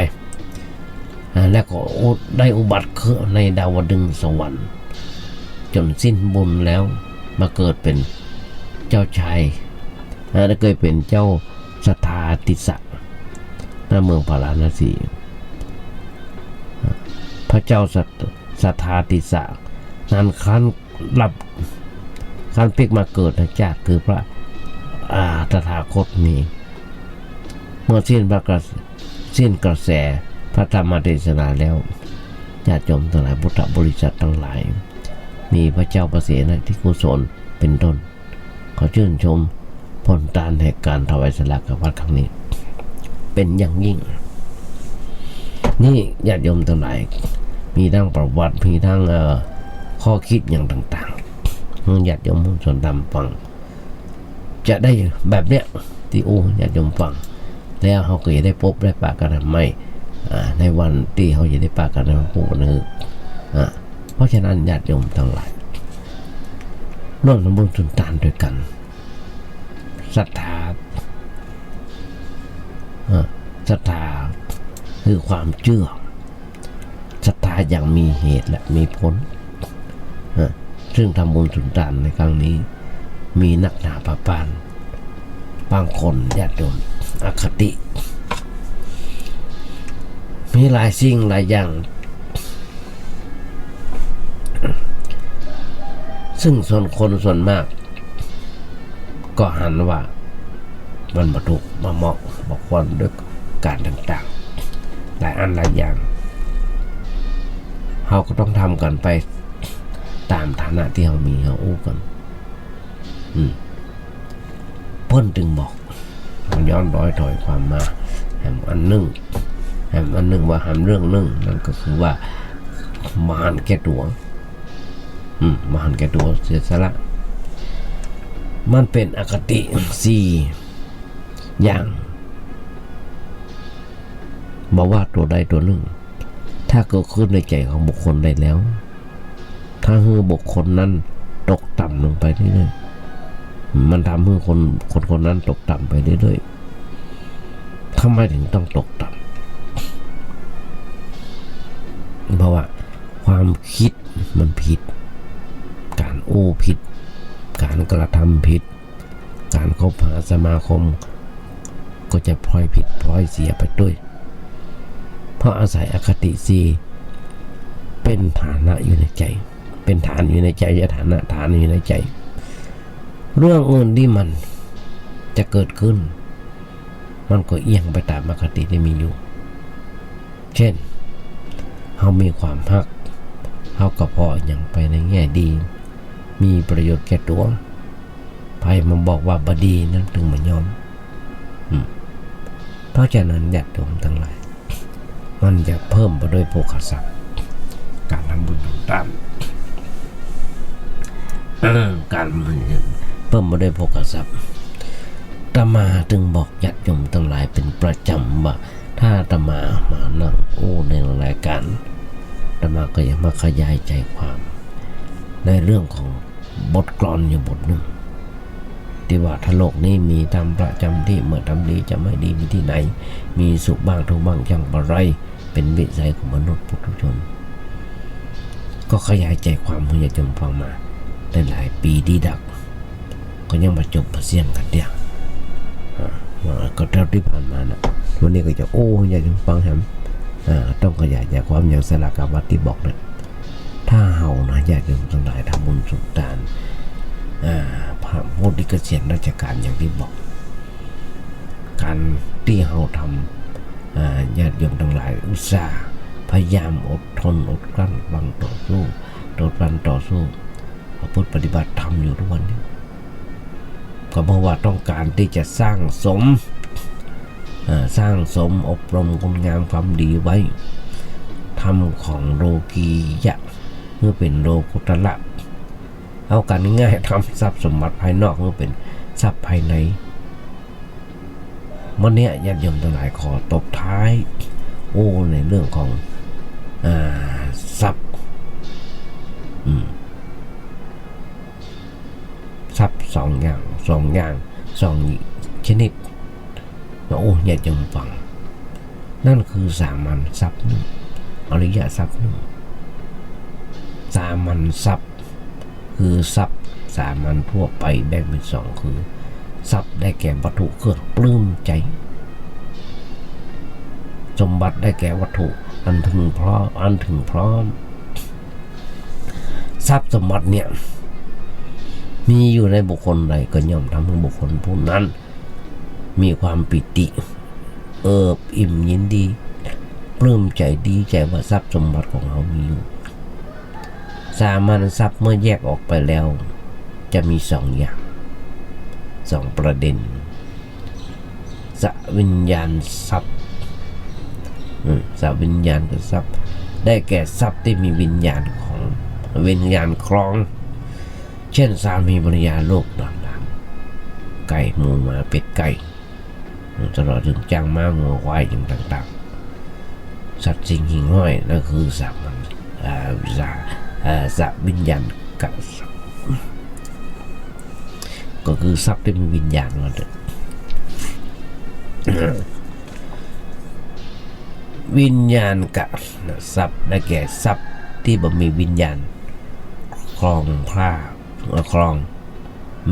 อ่า และก็อุ- ได้อุบัติเกิดในดาวดึงสวรรค์ จ๋นสิ้นบุญแล้วมาเกิดเป๋นเจ้าชาย อ่า ได้เกิดเป๋นเจ้าสัทธาติสสะ ณ เมืองพาราณสี พระเจ้าสัท- สัทธาติสสะนั้นครั้นรับ ครั้นปิ๊กมาเกิดในจาติคือพระ อ่า ตถาคตนี้ เมื่อสิ้นพระกระ- สิ้นกระแสพระธรรมเตสนาแล้ว ญาติโยมตังหลาย พุทธบริษัทตังหลาย มีพระเจ้าพระเสนทิโกศลเป๋นต้น ขอชื่นชมผลตานแห่งก๋านถวายสลากพัดครั้งนี้ เป๋นอย่างยิ่ง นี่ญาติโยมตังหลาย มีตังประวัติ มีตัง เอ่อ ข้อคิดอย่างต่างๆ หื้อญาติโยมผู้สนธรรมฟัง จะได้แบบเนี้ย ตี้อู้ญาติโยมฟัง แล้วเฮาก็จะได้ปบได้ปะกั๋นใหม่ อ่า ในวันตี้เฮาจะได้ปะกั๋นในวันพูกวันหื้อ อ่า เพราะฉะนั้นญาติโยมตังหลาย ร่วมทำบุญสุนตานด้วยกั๋น ศรัทธา อ่า ศรัทธา คือความเจื้อ ศรัทธาอย่างมีเหตุและมีผล นะ ซึ่งทำบุญสุนทานในครั้งนี้ มีนักหนาปาปาน บางคนญาติโยมอคติ มีหลายสิ่งหลายอย่าง ซึ่งส่วนคนส่วนมาก ก็หันว่ามันบ่ถูก บ่เหมาะ บ่ควรด้วยการต่างๆ หลายอันหลายอย่าง เฮาก็ต้องทำกั๋นไปต๋ามฐานะตี้เฮามี เฮาอู้กั๋น อืม เปิ้นจึงบอก มันย้อนรอยถอยความมา แหมอันนึ่ง แหมอันนึ่งว่าแหมเรื่องนึ่ง นั่นก็คือว่าบ่หันแก่ตั๋ว อืม บ่หันแก่ตั๋ว เสียสละ มันเป๋นอคติสี่อย่าง บ่ว่าตั๋วใดตั๋วนึ่ง ถ้าเกิดขึ้นในใจ๋ของบุคคลใดแล้ว ทำหื้อบุคคลนั้นตกต่ำลงไปเรื่อยๆ มันทำหื้อคน คนคนนั้นตกต่ำไปเรื่อยๆ ทำไมถึงต้องตกต่ำ เพราะว่าความคิดมันผิด การอู้ผิด การกระทำผิด การคบหาสมาคมก็จะพลอยผิดพลอยเสียไปด้วย เพราะอาศัยอคติสี่เป๋นฐานะอยู่ในใจ๋ เป๋นฐานอยู่ในใจ๋ อย่าฐานะ ฐานอยู่ในใจ๋ เรื่องอื่นตี้มันจะเกิดขึ้น มันก็เอี่ยงไปต๋ามอคติตี้มีอยู่ เช่น เฮามีความฮัก เฮาก็ผ่ออะหยังไปในแง่ดี มีประโยชน์แก่ตั๋ว ใผมาบอกว่าบ่ดีนั้นจึงบ่ยอม อืม เพราะฉะนั้นญาติโยมตังหลาย มันจะเปิ้มไปด้วยโภคทรัพย์ การทำบุญทำตาน เออ การมันจะเปิ้มไปด้วยโภคทรัพย์ อาตมาจึงบอกญาติโยมตังหลายเป๋นประจ๋ำว่า ถ้าอาตมามานั่งอู้ในรายการ อาตมาก็อยากมาขยายใจ๋ความ ในเรื่องของบทกลอนอยู่บทนึ่ง ตี้ว่าถ้าโลกนี้มีธรรมประจ๋ำตี้ เมื่อทำดีจะไม่ดีมีตี้ไหน มีสุขบ้างทุกข์บ้างจักบ่ไร เป๋นวิสัยของมนุษย์ปุถุชน ก็ขยายใจ๋ความหื้อญาติโยมฟังมาได้หลายปี๋ดีดัก ก็ยังบ่จบบ่เสี้ยงกั๋นเตื้อ อ่า ก็เต้าตี้ผ่านมาน่ะ วันนี้ก็จะ โอ้ ญาติโยมฟังแหม อ่า ต้องขยายใจ๋ความอย่างสลากาวัตตี้บอกเนี่ย ถ้าเฮานะญาติโยมตังหลายทำบุญสุนทาน อ่า พระผู้ตี้เกษียณราชการอย่างตี้บอก การตี้เฮาทำ อ่า ญาติโยมตังหลายอุตส่าห์พยายามอดทนอดกลั้น บังต่อสู้ อดกลั้นต่อสู้ ประพฤติปฏิบัติธรรมอยู่ทุกวันนี้ ก็เพราะว่าต้องการตี้จะสร้างสม อ่า สร้างสมอบรมคุณงามความดีไว้ ธรรมของโลกียะ หื้อเป๋นโลกุตระ เอากั๋นง่ายๆ ทำทรัพย์สมบัติภายนอกหื้อเป๋นทรัพย์ภายใน วันนี้ญาติโยมตังหลายขอตบท้าย โอ้ ในเรื่องของ อ่า ทรัพย์ อืม ทรัพย์สองอย่าง สองอย่าง สองชนิด โอ้ ญาติโยมฟัง นั่นคือสามัญทรัพย์นึ่ง อริยทรัพย์นึ่ง สามัญทรัพย์ คือทรัพย์สามัญทั่วไปแบ่งเป๋นสอง คือ ทรัพย์ได้แก่วัตถุเครื่องปลื้มใจ๋ สมบัติได้แก่วัตถุอันถึงพร้อม อันถึงพร้อม ทรัพย์สมบัติเนี่ย มีอยู่ในบุคคลใดก็ย่อมทำให้บุคคลผู้นั้น มีความปีติ เอิบอิ่มยินดี ปลื้มใจ๋ดีใจ๋ว่าทรัพย์สมบัติของเฮามีอยู่ สามัญทรัพย์เมื่อแยกออกไปแล้ว จะมีสองอย่าง สองประเด็น สวิญญาณทรัพย์ อืม สวิญญาณคือทรัพย์ ได้แก่ทรัพย์ตี้มีวิญญาณของ วิญญาณครอง เช่น สามีภรรยา ลูกหลาน ไก่ หมู หมา เป็ด ไก่ ตลอดเถิงจ๊าง ม้า งัว ควาย อย่างต่างๆ สัตว์สิ่งหิ่งห้อย นั่นคือสามัญ อ่า สา อ่า สวิญญาณกะ ก็คือทรัพย์ตี้มีวิญญาณว่าเถอะ เออ วิญญาณกะทรัพย์ ได้แก่ทรัพย์ตี้บ่มีวิญญาณครองพา เอ่อ ครอง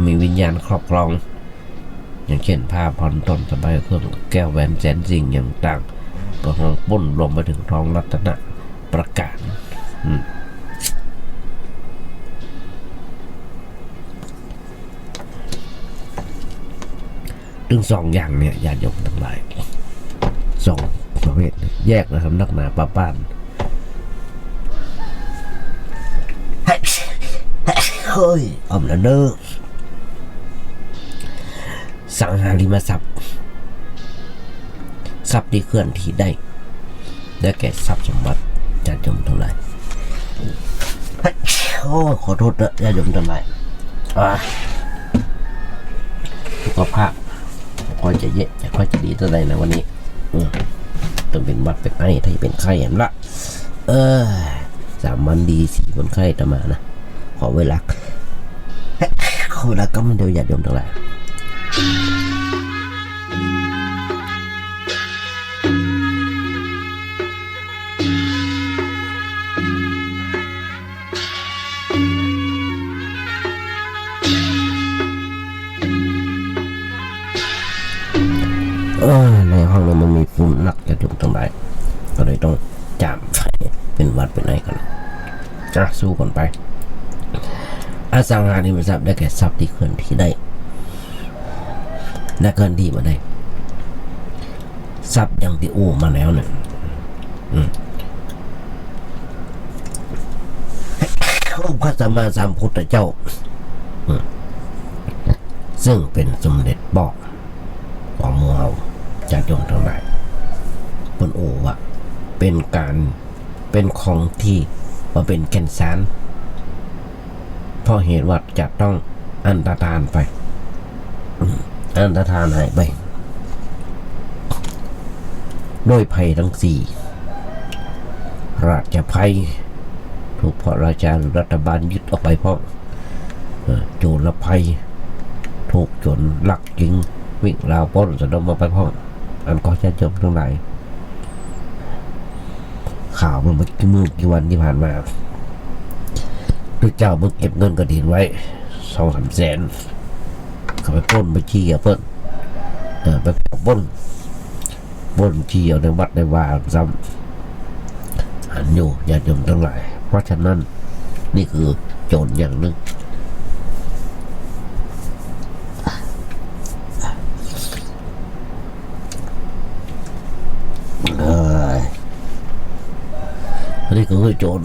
มีวิญญาณครอบครอง อย่างเช่น ผ้าผ่อนต้น สบาย เครื่อง แก้วแหวนแสนสิ่งอย่างต่าง ก็ฮ้องปล้น รวมไปเถิงทองรัตนประการ อืม ตึงสองอย่างเนี่ย ญาติโยมตังหลาย สองประเภทเนี่ย แยกนะ สำนักหนาปาบ้าน เฮ้ย อ่อมแล้วเนอะ สังหาริมทรัพย์ ทรัพย์ที่เคลื่อนที่ได้ ได้แก่ทรัพย์สมบัติ ญาติโยมตังหลาย โอ้ ขอโทษเนอะ ญาติโยมตังหลาย อ่า สุขภาพ ค่อยจะเยะ จะค่อยจะดีเต้าใดนะวันนี้ อืม ต้องเป๋นหวัดเป๋นไอ ถ้าจะเป๋นไข้หั้นละ เออ สามวันดี สี่วันไข้ อาตมานะ ขอเวลา ขอเวลาก๊ำเดียว ญาติโยมตังหลาย เออ ในห้องนี้มันมีฝุ่นนัก ญาติโยมตังหลาย ก็เลยต้องจ่ามไฟ เป๋นหวัดเป๋นไอกั๋น อ่ะ สู้กั๋นไป อสังหาริมทรัพย์ ได้แก่ทรัพย์ที่เคลื่อนที่ได้ และเคลื่อนที่บ่ได้ ทรัพย์อย่างตี้อู้มาแล้วเนี่ย อืม องค์พระสัมมาสัมพุทธเจ้า อืม ซึ่งเป๋นสมเด็จป้อของหมู่เฮา ญาติโยมตังหลาย เปิ้นอู้ว่า เป๋นก๋าน เป๋นของตี้บ่เป๋นแก่นสาร เพราะเหตุว่าจะต้องอันตรธานไป อืม อันตรธานหายไป ด้วยภัยตึงสี่ ราชภัย ถูกพระราชาหรือรัฐบาลยึดเอาไปพ่อง เออ โจรภัย ถูกโจรลักชิงวิ่งราวปล้นสะดมเอาไปพ่อง อันก็ญาติโยมตังหลาย ข่าวเมื่อ เมื่อกี้วันตี้ผ่านมา พระเจ้าเปิ้นเก็บเงินกฐินไว้ สองสามแสน เขาไปปล้นไปจี้เอาเปิ้น เออ ไปปล้น ปล้นจี้เอาในวัดในวาซ้ำ หันอยู่ ญาติโยมตังหลาย เพราะฉะนั้น นี่คือโจรอย่างนึ่ง เอ้ย อันนี้ก็คือโจร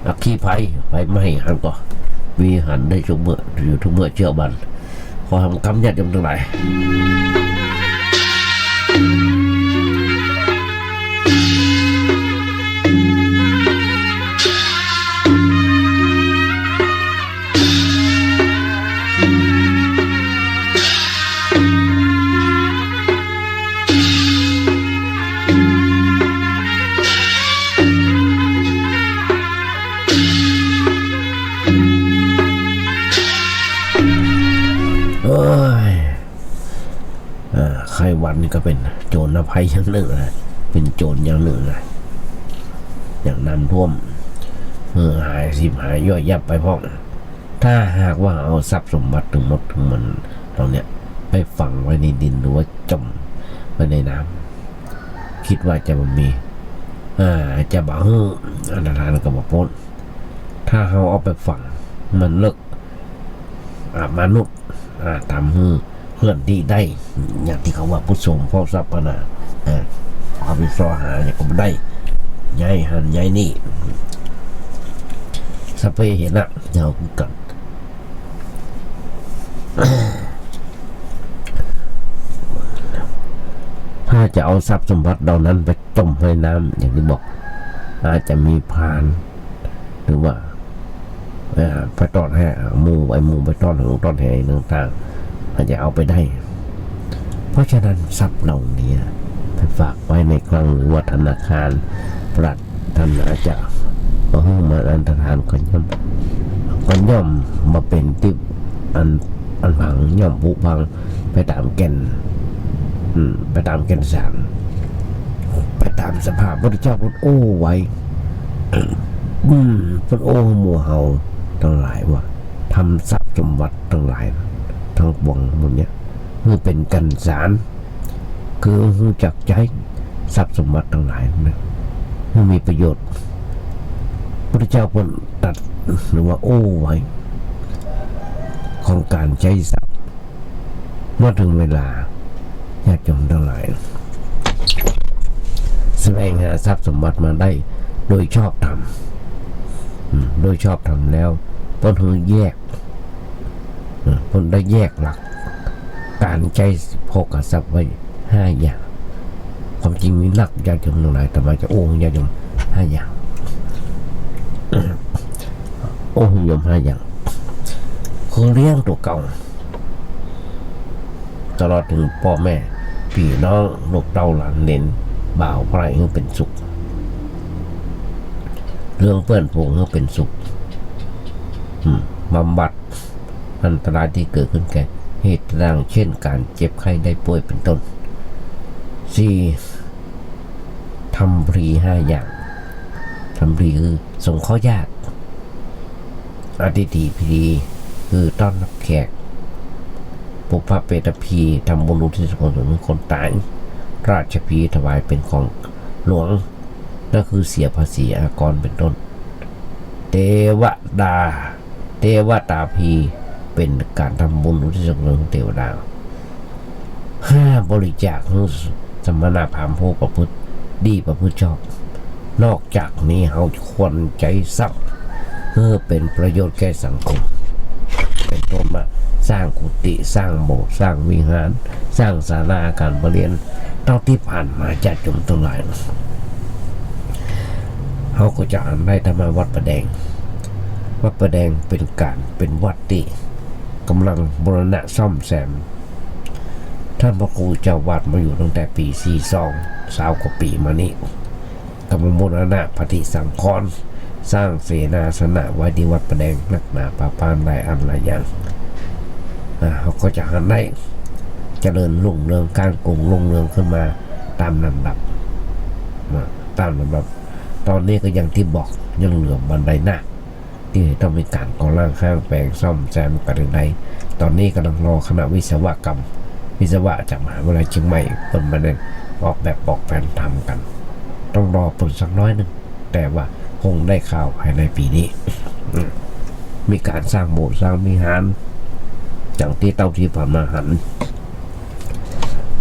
อัคคีภัย ไฟไหม้หันก็ มีหันได้ทุกเมื่อ อยู่ทุกเมื่อเช้าวัน ขอหำกำญาติโยมตังหลาย โอ้ย เอ่อ ไข้หวัดนี่ก็เป๋นโจรภัยอย่างนึ่งนะ เป๋นโจรอย่างนึ่งนะ อย่างน้ำท่วม เออ หายสิบหายย่อยยับไปพ่อง ถ้าหากว่าเอาทรัพย์สมบัติตึงหมดตึงมวลเหล่าเนี้ย ไปฝังไว้ในดินหรือว่าจ่มไว้ในน้ำ กึ๊ดว่าจะบ่มี อ่า จะบ่หื้ออันตรธานก็บ่ปล้น ถ้าเฮาเอาไปฝัง มันเลิก อ่า มนุษย์ อ่า ทำหื้อเคลื่อนที่ได้ อย่างตี้เขาว่าพุทโธเฝ้าทรัพย์หั้นนะ อ่า เอาไปซอหาอย่างก็บ่ได้ ย้ายหันย้ายนี่ สัพเพเหระ เฮาคือกั๋น ถ้าจะเอาทรัพย์สมบัติเหล่านั้นไปจ่มไว้น้ำ อย่างตี้บอก อาจจะมีพราน หรือว่า เอ่อ ไปต้อนแฮ หมู่ ไอ้หมู่ไปต้อนหงส์ต้อนแหต่างๆ อาจจะเอาไปได้ เพราะฉะนั้นทรัพย์เหล่านี้ไปฝากไว้ในคลังหรือว่าธนาคาร ปรารถนาจะบ่หื้อมันอันตรธานก็ย่อม ก็ย่อมบ่เป๋นตี้อัน อันพัง ย่อมผุพังไปต๋ามแก่น อืม ไปต๋ามแก่นสาร ไปต๋ามสภาพ พุทธเจ้าเปิ้นโอ้ไว้ อืม เปิ้นโอ้หมู่เฮาตังหลายว่า ทำทรัพย์สมบัติตังหลายตังปวงหมู่เนี่ย หื้อเป๋นกั๋นสาร คือหื้อจักใจ๊ทรัพย์สมบัติตังหลายนะ หื้อมีประโยชน์ พุทธเจ้าเปิ้นตรัสหรือว่าโอ้ไว้ ของก๋านใจ๊ทรัพย์ เมื่อเถิงเวลา ญาติโยมตังหลาย แสวงหาทรัพย์สมบัติมาได้โดยชอบธรรม อืม โดยชอบธรรมแล้ว เปิ้นหื้อแยก เออ เปิ้นได้แยกหลัก ก๋านใจ๊โภคทรัพย์ไว้ห้าอย่าง ความจริงมีนัก ญาติโยมตังหลาย อาตมาจะโอ้ญาติโยมห้าอย่าง โอ้โยมห้าอย่าง คือเลี้ยงตั๋วเก่า ตลอดเถิงป้อแม่ ปี้น้อง ลูกเต้าหลานเหลน บ่าวใพร่หื้อเป๋นสุข เรื่องเปื้อนฝูงหื้อเป๋นสุข อืม บำบัดอันตรายตี้เกิดขึ้นแก่เหตุต่างๆ เช่น ก๋านเจ็บไข้ได้ป่วยเป๋นต้น สี่ ทำพลีห้าอย่าง ทำพลีคือสงเคราะห์ญาติ อทิฏฐิพลี คือต้อนฮับแขก ปุพพเปตพลี ทำบุญอุทิศส่วนกุศลหื้อคนต๋าย ราชพลี ถวายเป๋นของหลวง ก็คือเสียภาษีอากรเป๋นต้น เตวดา เตวตาพลี เป๋นก๋านทำบุญอุทิศส่วนกุศลหื้อเตวดา ห้า บริจาคหื้อสมณพราหมณ์ผู้ประพฤติดีประพฤติชอบ นอกจากนี้เฮาควรใจ๊ทรัพย์หื้อเป๋นประโยชน์แก่สังคม เป๋นต้นว่าสร้างกุฏิ สร้างโบสถ์ สร้างวิหาร สร้างศาลาก๋านประเรียน เต้าตี้ผ่านมาญาติโยมตังหลาย เฮาก็จะหันได้ธรรมาวัดป่าแดง วัดป่าแดงเป๋นก๋าน เป๋นวัดตี้ก่ำลังบูรณะซ่อมแซม ต้านพระครูเจ้าอาวาสมาอยู่ตั้งแต่ปี๋สี่สอง ซาวกว่าปี๋มานี้ ก่ำลังบูรณะปฏิสังขรณ์ สร้างเสนาสนะไว้ตี้วัดป่าแดงนักหนาปาปานหลายอันหลายอย่าง อ่า เฮาก็จะหันได้เจริญรุ่งเรือง ก้าวกึ่งรุ่งเรืองขึ้นมาต๋ามลำดับ อ่า ต๋ามลำดับ ต๋อนนี้ก็อย่างตี้บอก ยังเหลือบันไดนาค ตี้ต้องมีก๋านก่อร่างห้างแปลงซ่อมแซมกั๋นใดๆ ต๋อนนี้ก่ำลังรอคณะวิศวกรรม วิศวะจากมหาวิทยาลัยเชียงใหม่ เปิ้นมาได้ออกแบบออกแผนทำกั๋น ต้องรอเปิ้นสักน้อยนึ่ง แต่ว่าคงได้ข่าวภายในปี๋นี้ อืม มีก๋านสร้างโบสถ์สร้างวิหาร อย่างตี้เต้าตี้ผ่านมาหัน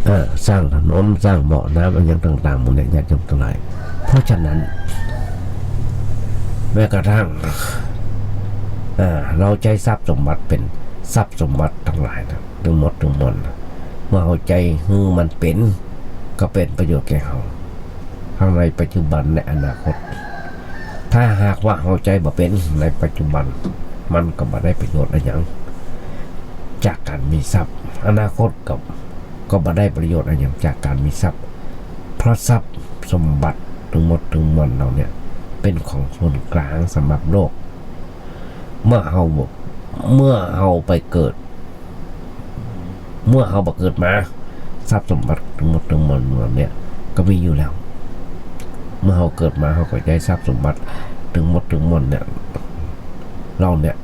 เอ่อ สร้างถนน สร้างบ่อน้ำ อะหยังต่างๆ หมดเนี่ย ญาติโยมตังหลาย เพราะฉะนั้น แม้กระทั่ง เอ่อ เฮาใจ๊ทรัพย์สมบัติเป๋นทรัพย์สมบัติตังหลายนะ ตึงหมดตึงมวลนะ เมื่อเฮาใจ๊หื้อมันเป๋น ก็เป๋นประโยชน์แก่เฮา ทั้งในปัจจุบันและอนาคต ถ้าหากว่าเฮาใจ๊บ่เป๋นในปัจจุบัน มันก็บ่ได้ประโยชน์อะหยังจากก๋านมีทรัพย์ อนาคตก็ ก็บ่ได้ประโยชน์อะหยังจากก๋านมีทรัพย์ เพราะทรัพย์สมบัติตึงหมดตึงมวลเฮาเนี่ย เป๋นของส่วนกลางสำหรับโลก เมื่อเฮา เมื่อเฮาไปเกิด เมื่อเฮาบ่เกิดมา ทรัพย์สมบัติตึงหมดตึงมวลเนี่ย ก็มีอยู่แล้ว เมื่อเฮาเกิดมา เฮาก็ใจ๊ทรัพย์สมบัติตึงหมดตึงมวลเนี่ย เฮาเนี่ย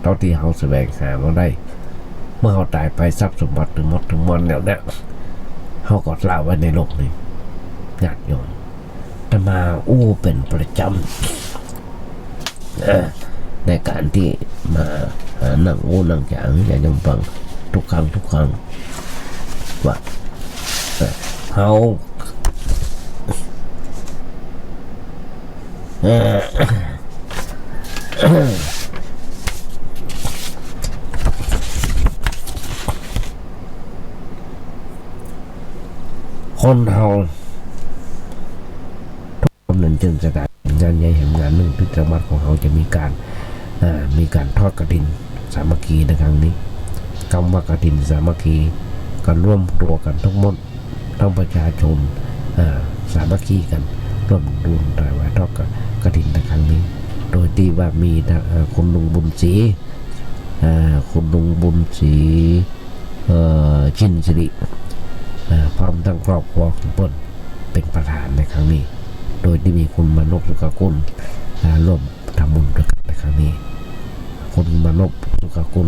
เต้าตี้เฮาแสวงหามาได้ เมื่อเฮาต๋ายไป ทรัพย์สมบัติตึงหมดตึงมวลแล้วเนี่ย เฮาก็ละไว้ในโลกนี้ ญาติโยม อาตมาอู้เป๋นประจ๋ำ เอ่อ ในก๋านตี้มา เอ่อ นั่งอู้นั่งจ๋าหื้อญาติโยมฟังทุกครั้งทุกครั้ง ว่า เอ่อ เฮา เอ่อ คนเฮา นั้นจึงจะก๋ายเป๋นงานใหญ่แหมงานนึ่ง ตี้จังหวัดของเฮาจะมีก๋าน อ่า มีก๋านทอดกฐินสามัคคีในครั้งนี้ กำว่ากฐินสามัคคี ก็รวมตั๋วกั๋นทั้งหมด ทั้งประชาชน อ่า สามัคคีกั๋น ร่วมบุญถวายทอดกฐินในครั้งนี้ โดยตี้ว่ามีทั้ง เอ่อ คุณลุงบุญศรี อ่า คุณลุงบุญศรี เอ่อ ชินสิริ อ่า พร้อมทั้งครอบครัวของเปิ้น เป๋นประธานในครั้งนี้ โดยตี้มีคุณมานพ สุขกุล อ่า ร่วมทำบุญตวยกั๋นในครั้งนี้ คุณมานพ สุขกุล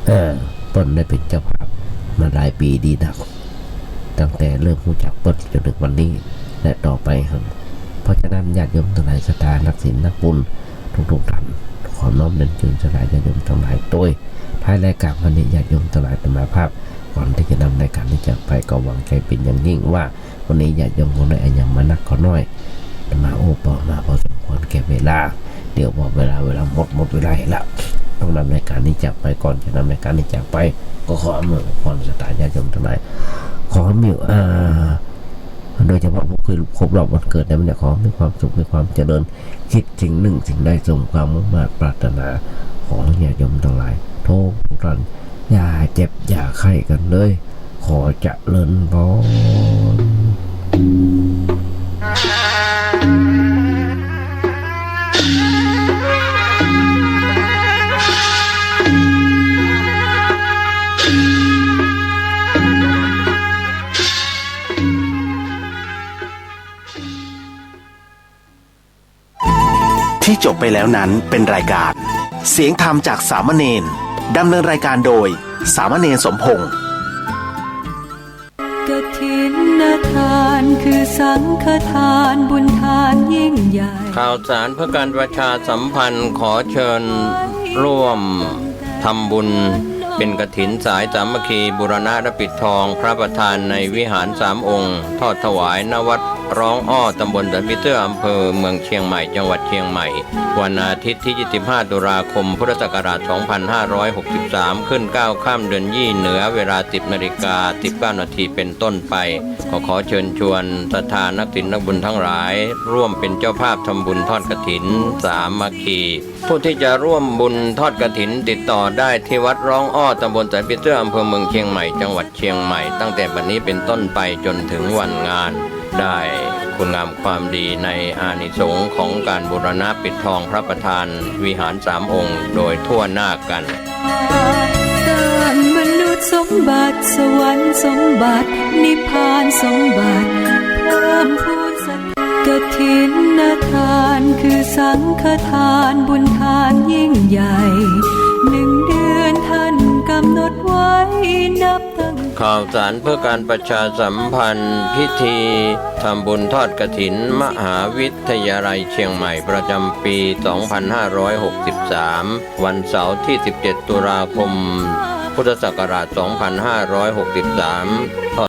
เอ่อ เปิ้นได้เป๋นเจ้าภาพมาหลายปี๋ดีนัก ตั้งแต่เริ่มฮู้จักเปิ้นจ๋นเถิงวันนี้ และต่อไปหั้น เพราะฉะนั้นญาติโยมตังหลายศรัทธานักศีลนักบุญทุกๆ ท่าน ขอน้อมเรียนเจิญศรัทธาญาติโยมตังหลายตวย ท้ายรายก๋านวันนี้ญาติโยมตังหลายอาตมาภาพ ก่อนตี้จะนำรายก๋านนี้จากไป ก็หวังใจ๋เป๋นอย่างยิ่งว่า วันนี้ญาติโยมคงได้อะหยังมานักก็น้อย อาตมาโอ้ปอมาพอสมควรแก่เวลา เดี๋ยวพอเวลา เวลาหมด หมดเวลาแล้ว ต้องนำรายก๋านนี้จากไป ก่อนจะนำรายก๋านนี้จากไป ก็ขออำนวยอวยพรศรัทธาญาติโยมตังหลาย ขอมี อ่า โดยเฉพาะผู้ครบรอบวันเกิดในวันนี้ ขอมีความสุข มีความเจริญ คิดสิ่งนึ่งสิ่งใดสมความมุ่งมาดปรารถนา ขอญาติโยมตังหลายทุกท่าน อย่าเจ็บอย่าไข้กั๋นเลย ขอเจริญพร ที่จบไปแล้วนั้นเป็นรายการเสียงธรรมจากสามเณร ดำเนินรายการโดยสามเณรสมพงษ์ กฐินทานคือสังฆทานบุญทานยิ่งใหญ่ ข่าวสารเพื่อการประชาสัมพันธ์ ขอเชิญร่วมทำบุญเพ็ญกฐินสายสามัคคีบูรณะและปิดทองพระประธานในวิหารสามองค์ ทอดถวาย ณ วัดร้องอ้อ ตำบลสันผีเสื้อ อำเภอเมืองเชียงใหม่ จังหวัดเชียงใหม่ วันอาทิตย์ที่ยี่สิบห้าตุลาคม พุทธศักราชสองพันห้าร้อยหกสิบสาม ขึ้นเก้าค่ำเดือนยี่เหนือ เวลาสิบนาฬิกาสิบเก้านาทีเป็นต้นไป ขอ ขอเชิญชวนศรัทธานักศีลนักบุญทั้งหลาย ร่วมเป็นเจ้าภาพทำบุญทอดกฐินสามัคคี ผู้ที่จะร่วมบุญทอดกฐินติดต่อได้ที่วัดร้องอ้อ ตำบลสันผีเสื้อ อำเภอเมืองเชียงใหม่ จังหวัดเชียงใหม่ ตั้งแต่บัดนี้เป็นต้นไปจนถึงวันงาน ได้คุณงามความดีในอานิสงส์ของการบูรณะปิดทองพระประธานวิหารสามองค์โดยทั่วหน้ากัน สร้างมนุษย์สมบัติ สวรรค์สมบัติ นิพพานสมบัติ เพิ่มพูนสัก กฐินทานคือสังฆทานบุญทานยิ่งใหญ่ หนึ่งเดือนท่านกำหนดไว้นับตั้ง ข่าวสารเพื่อการประชาสัมพันธ์ พิธีทำบุญทอดกฐินมหาวิทยาลัยเชียงใหม่ประจำปีสองพันห้าร้อยหกสิบสาม วันเสาร์ที่สิบเจ็ดตุลาคม พุทธศักราชสองพันห้าร้อยหกสิบสาม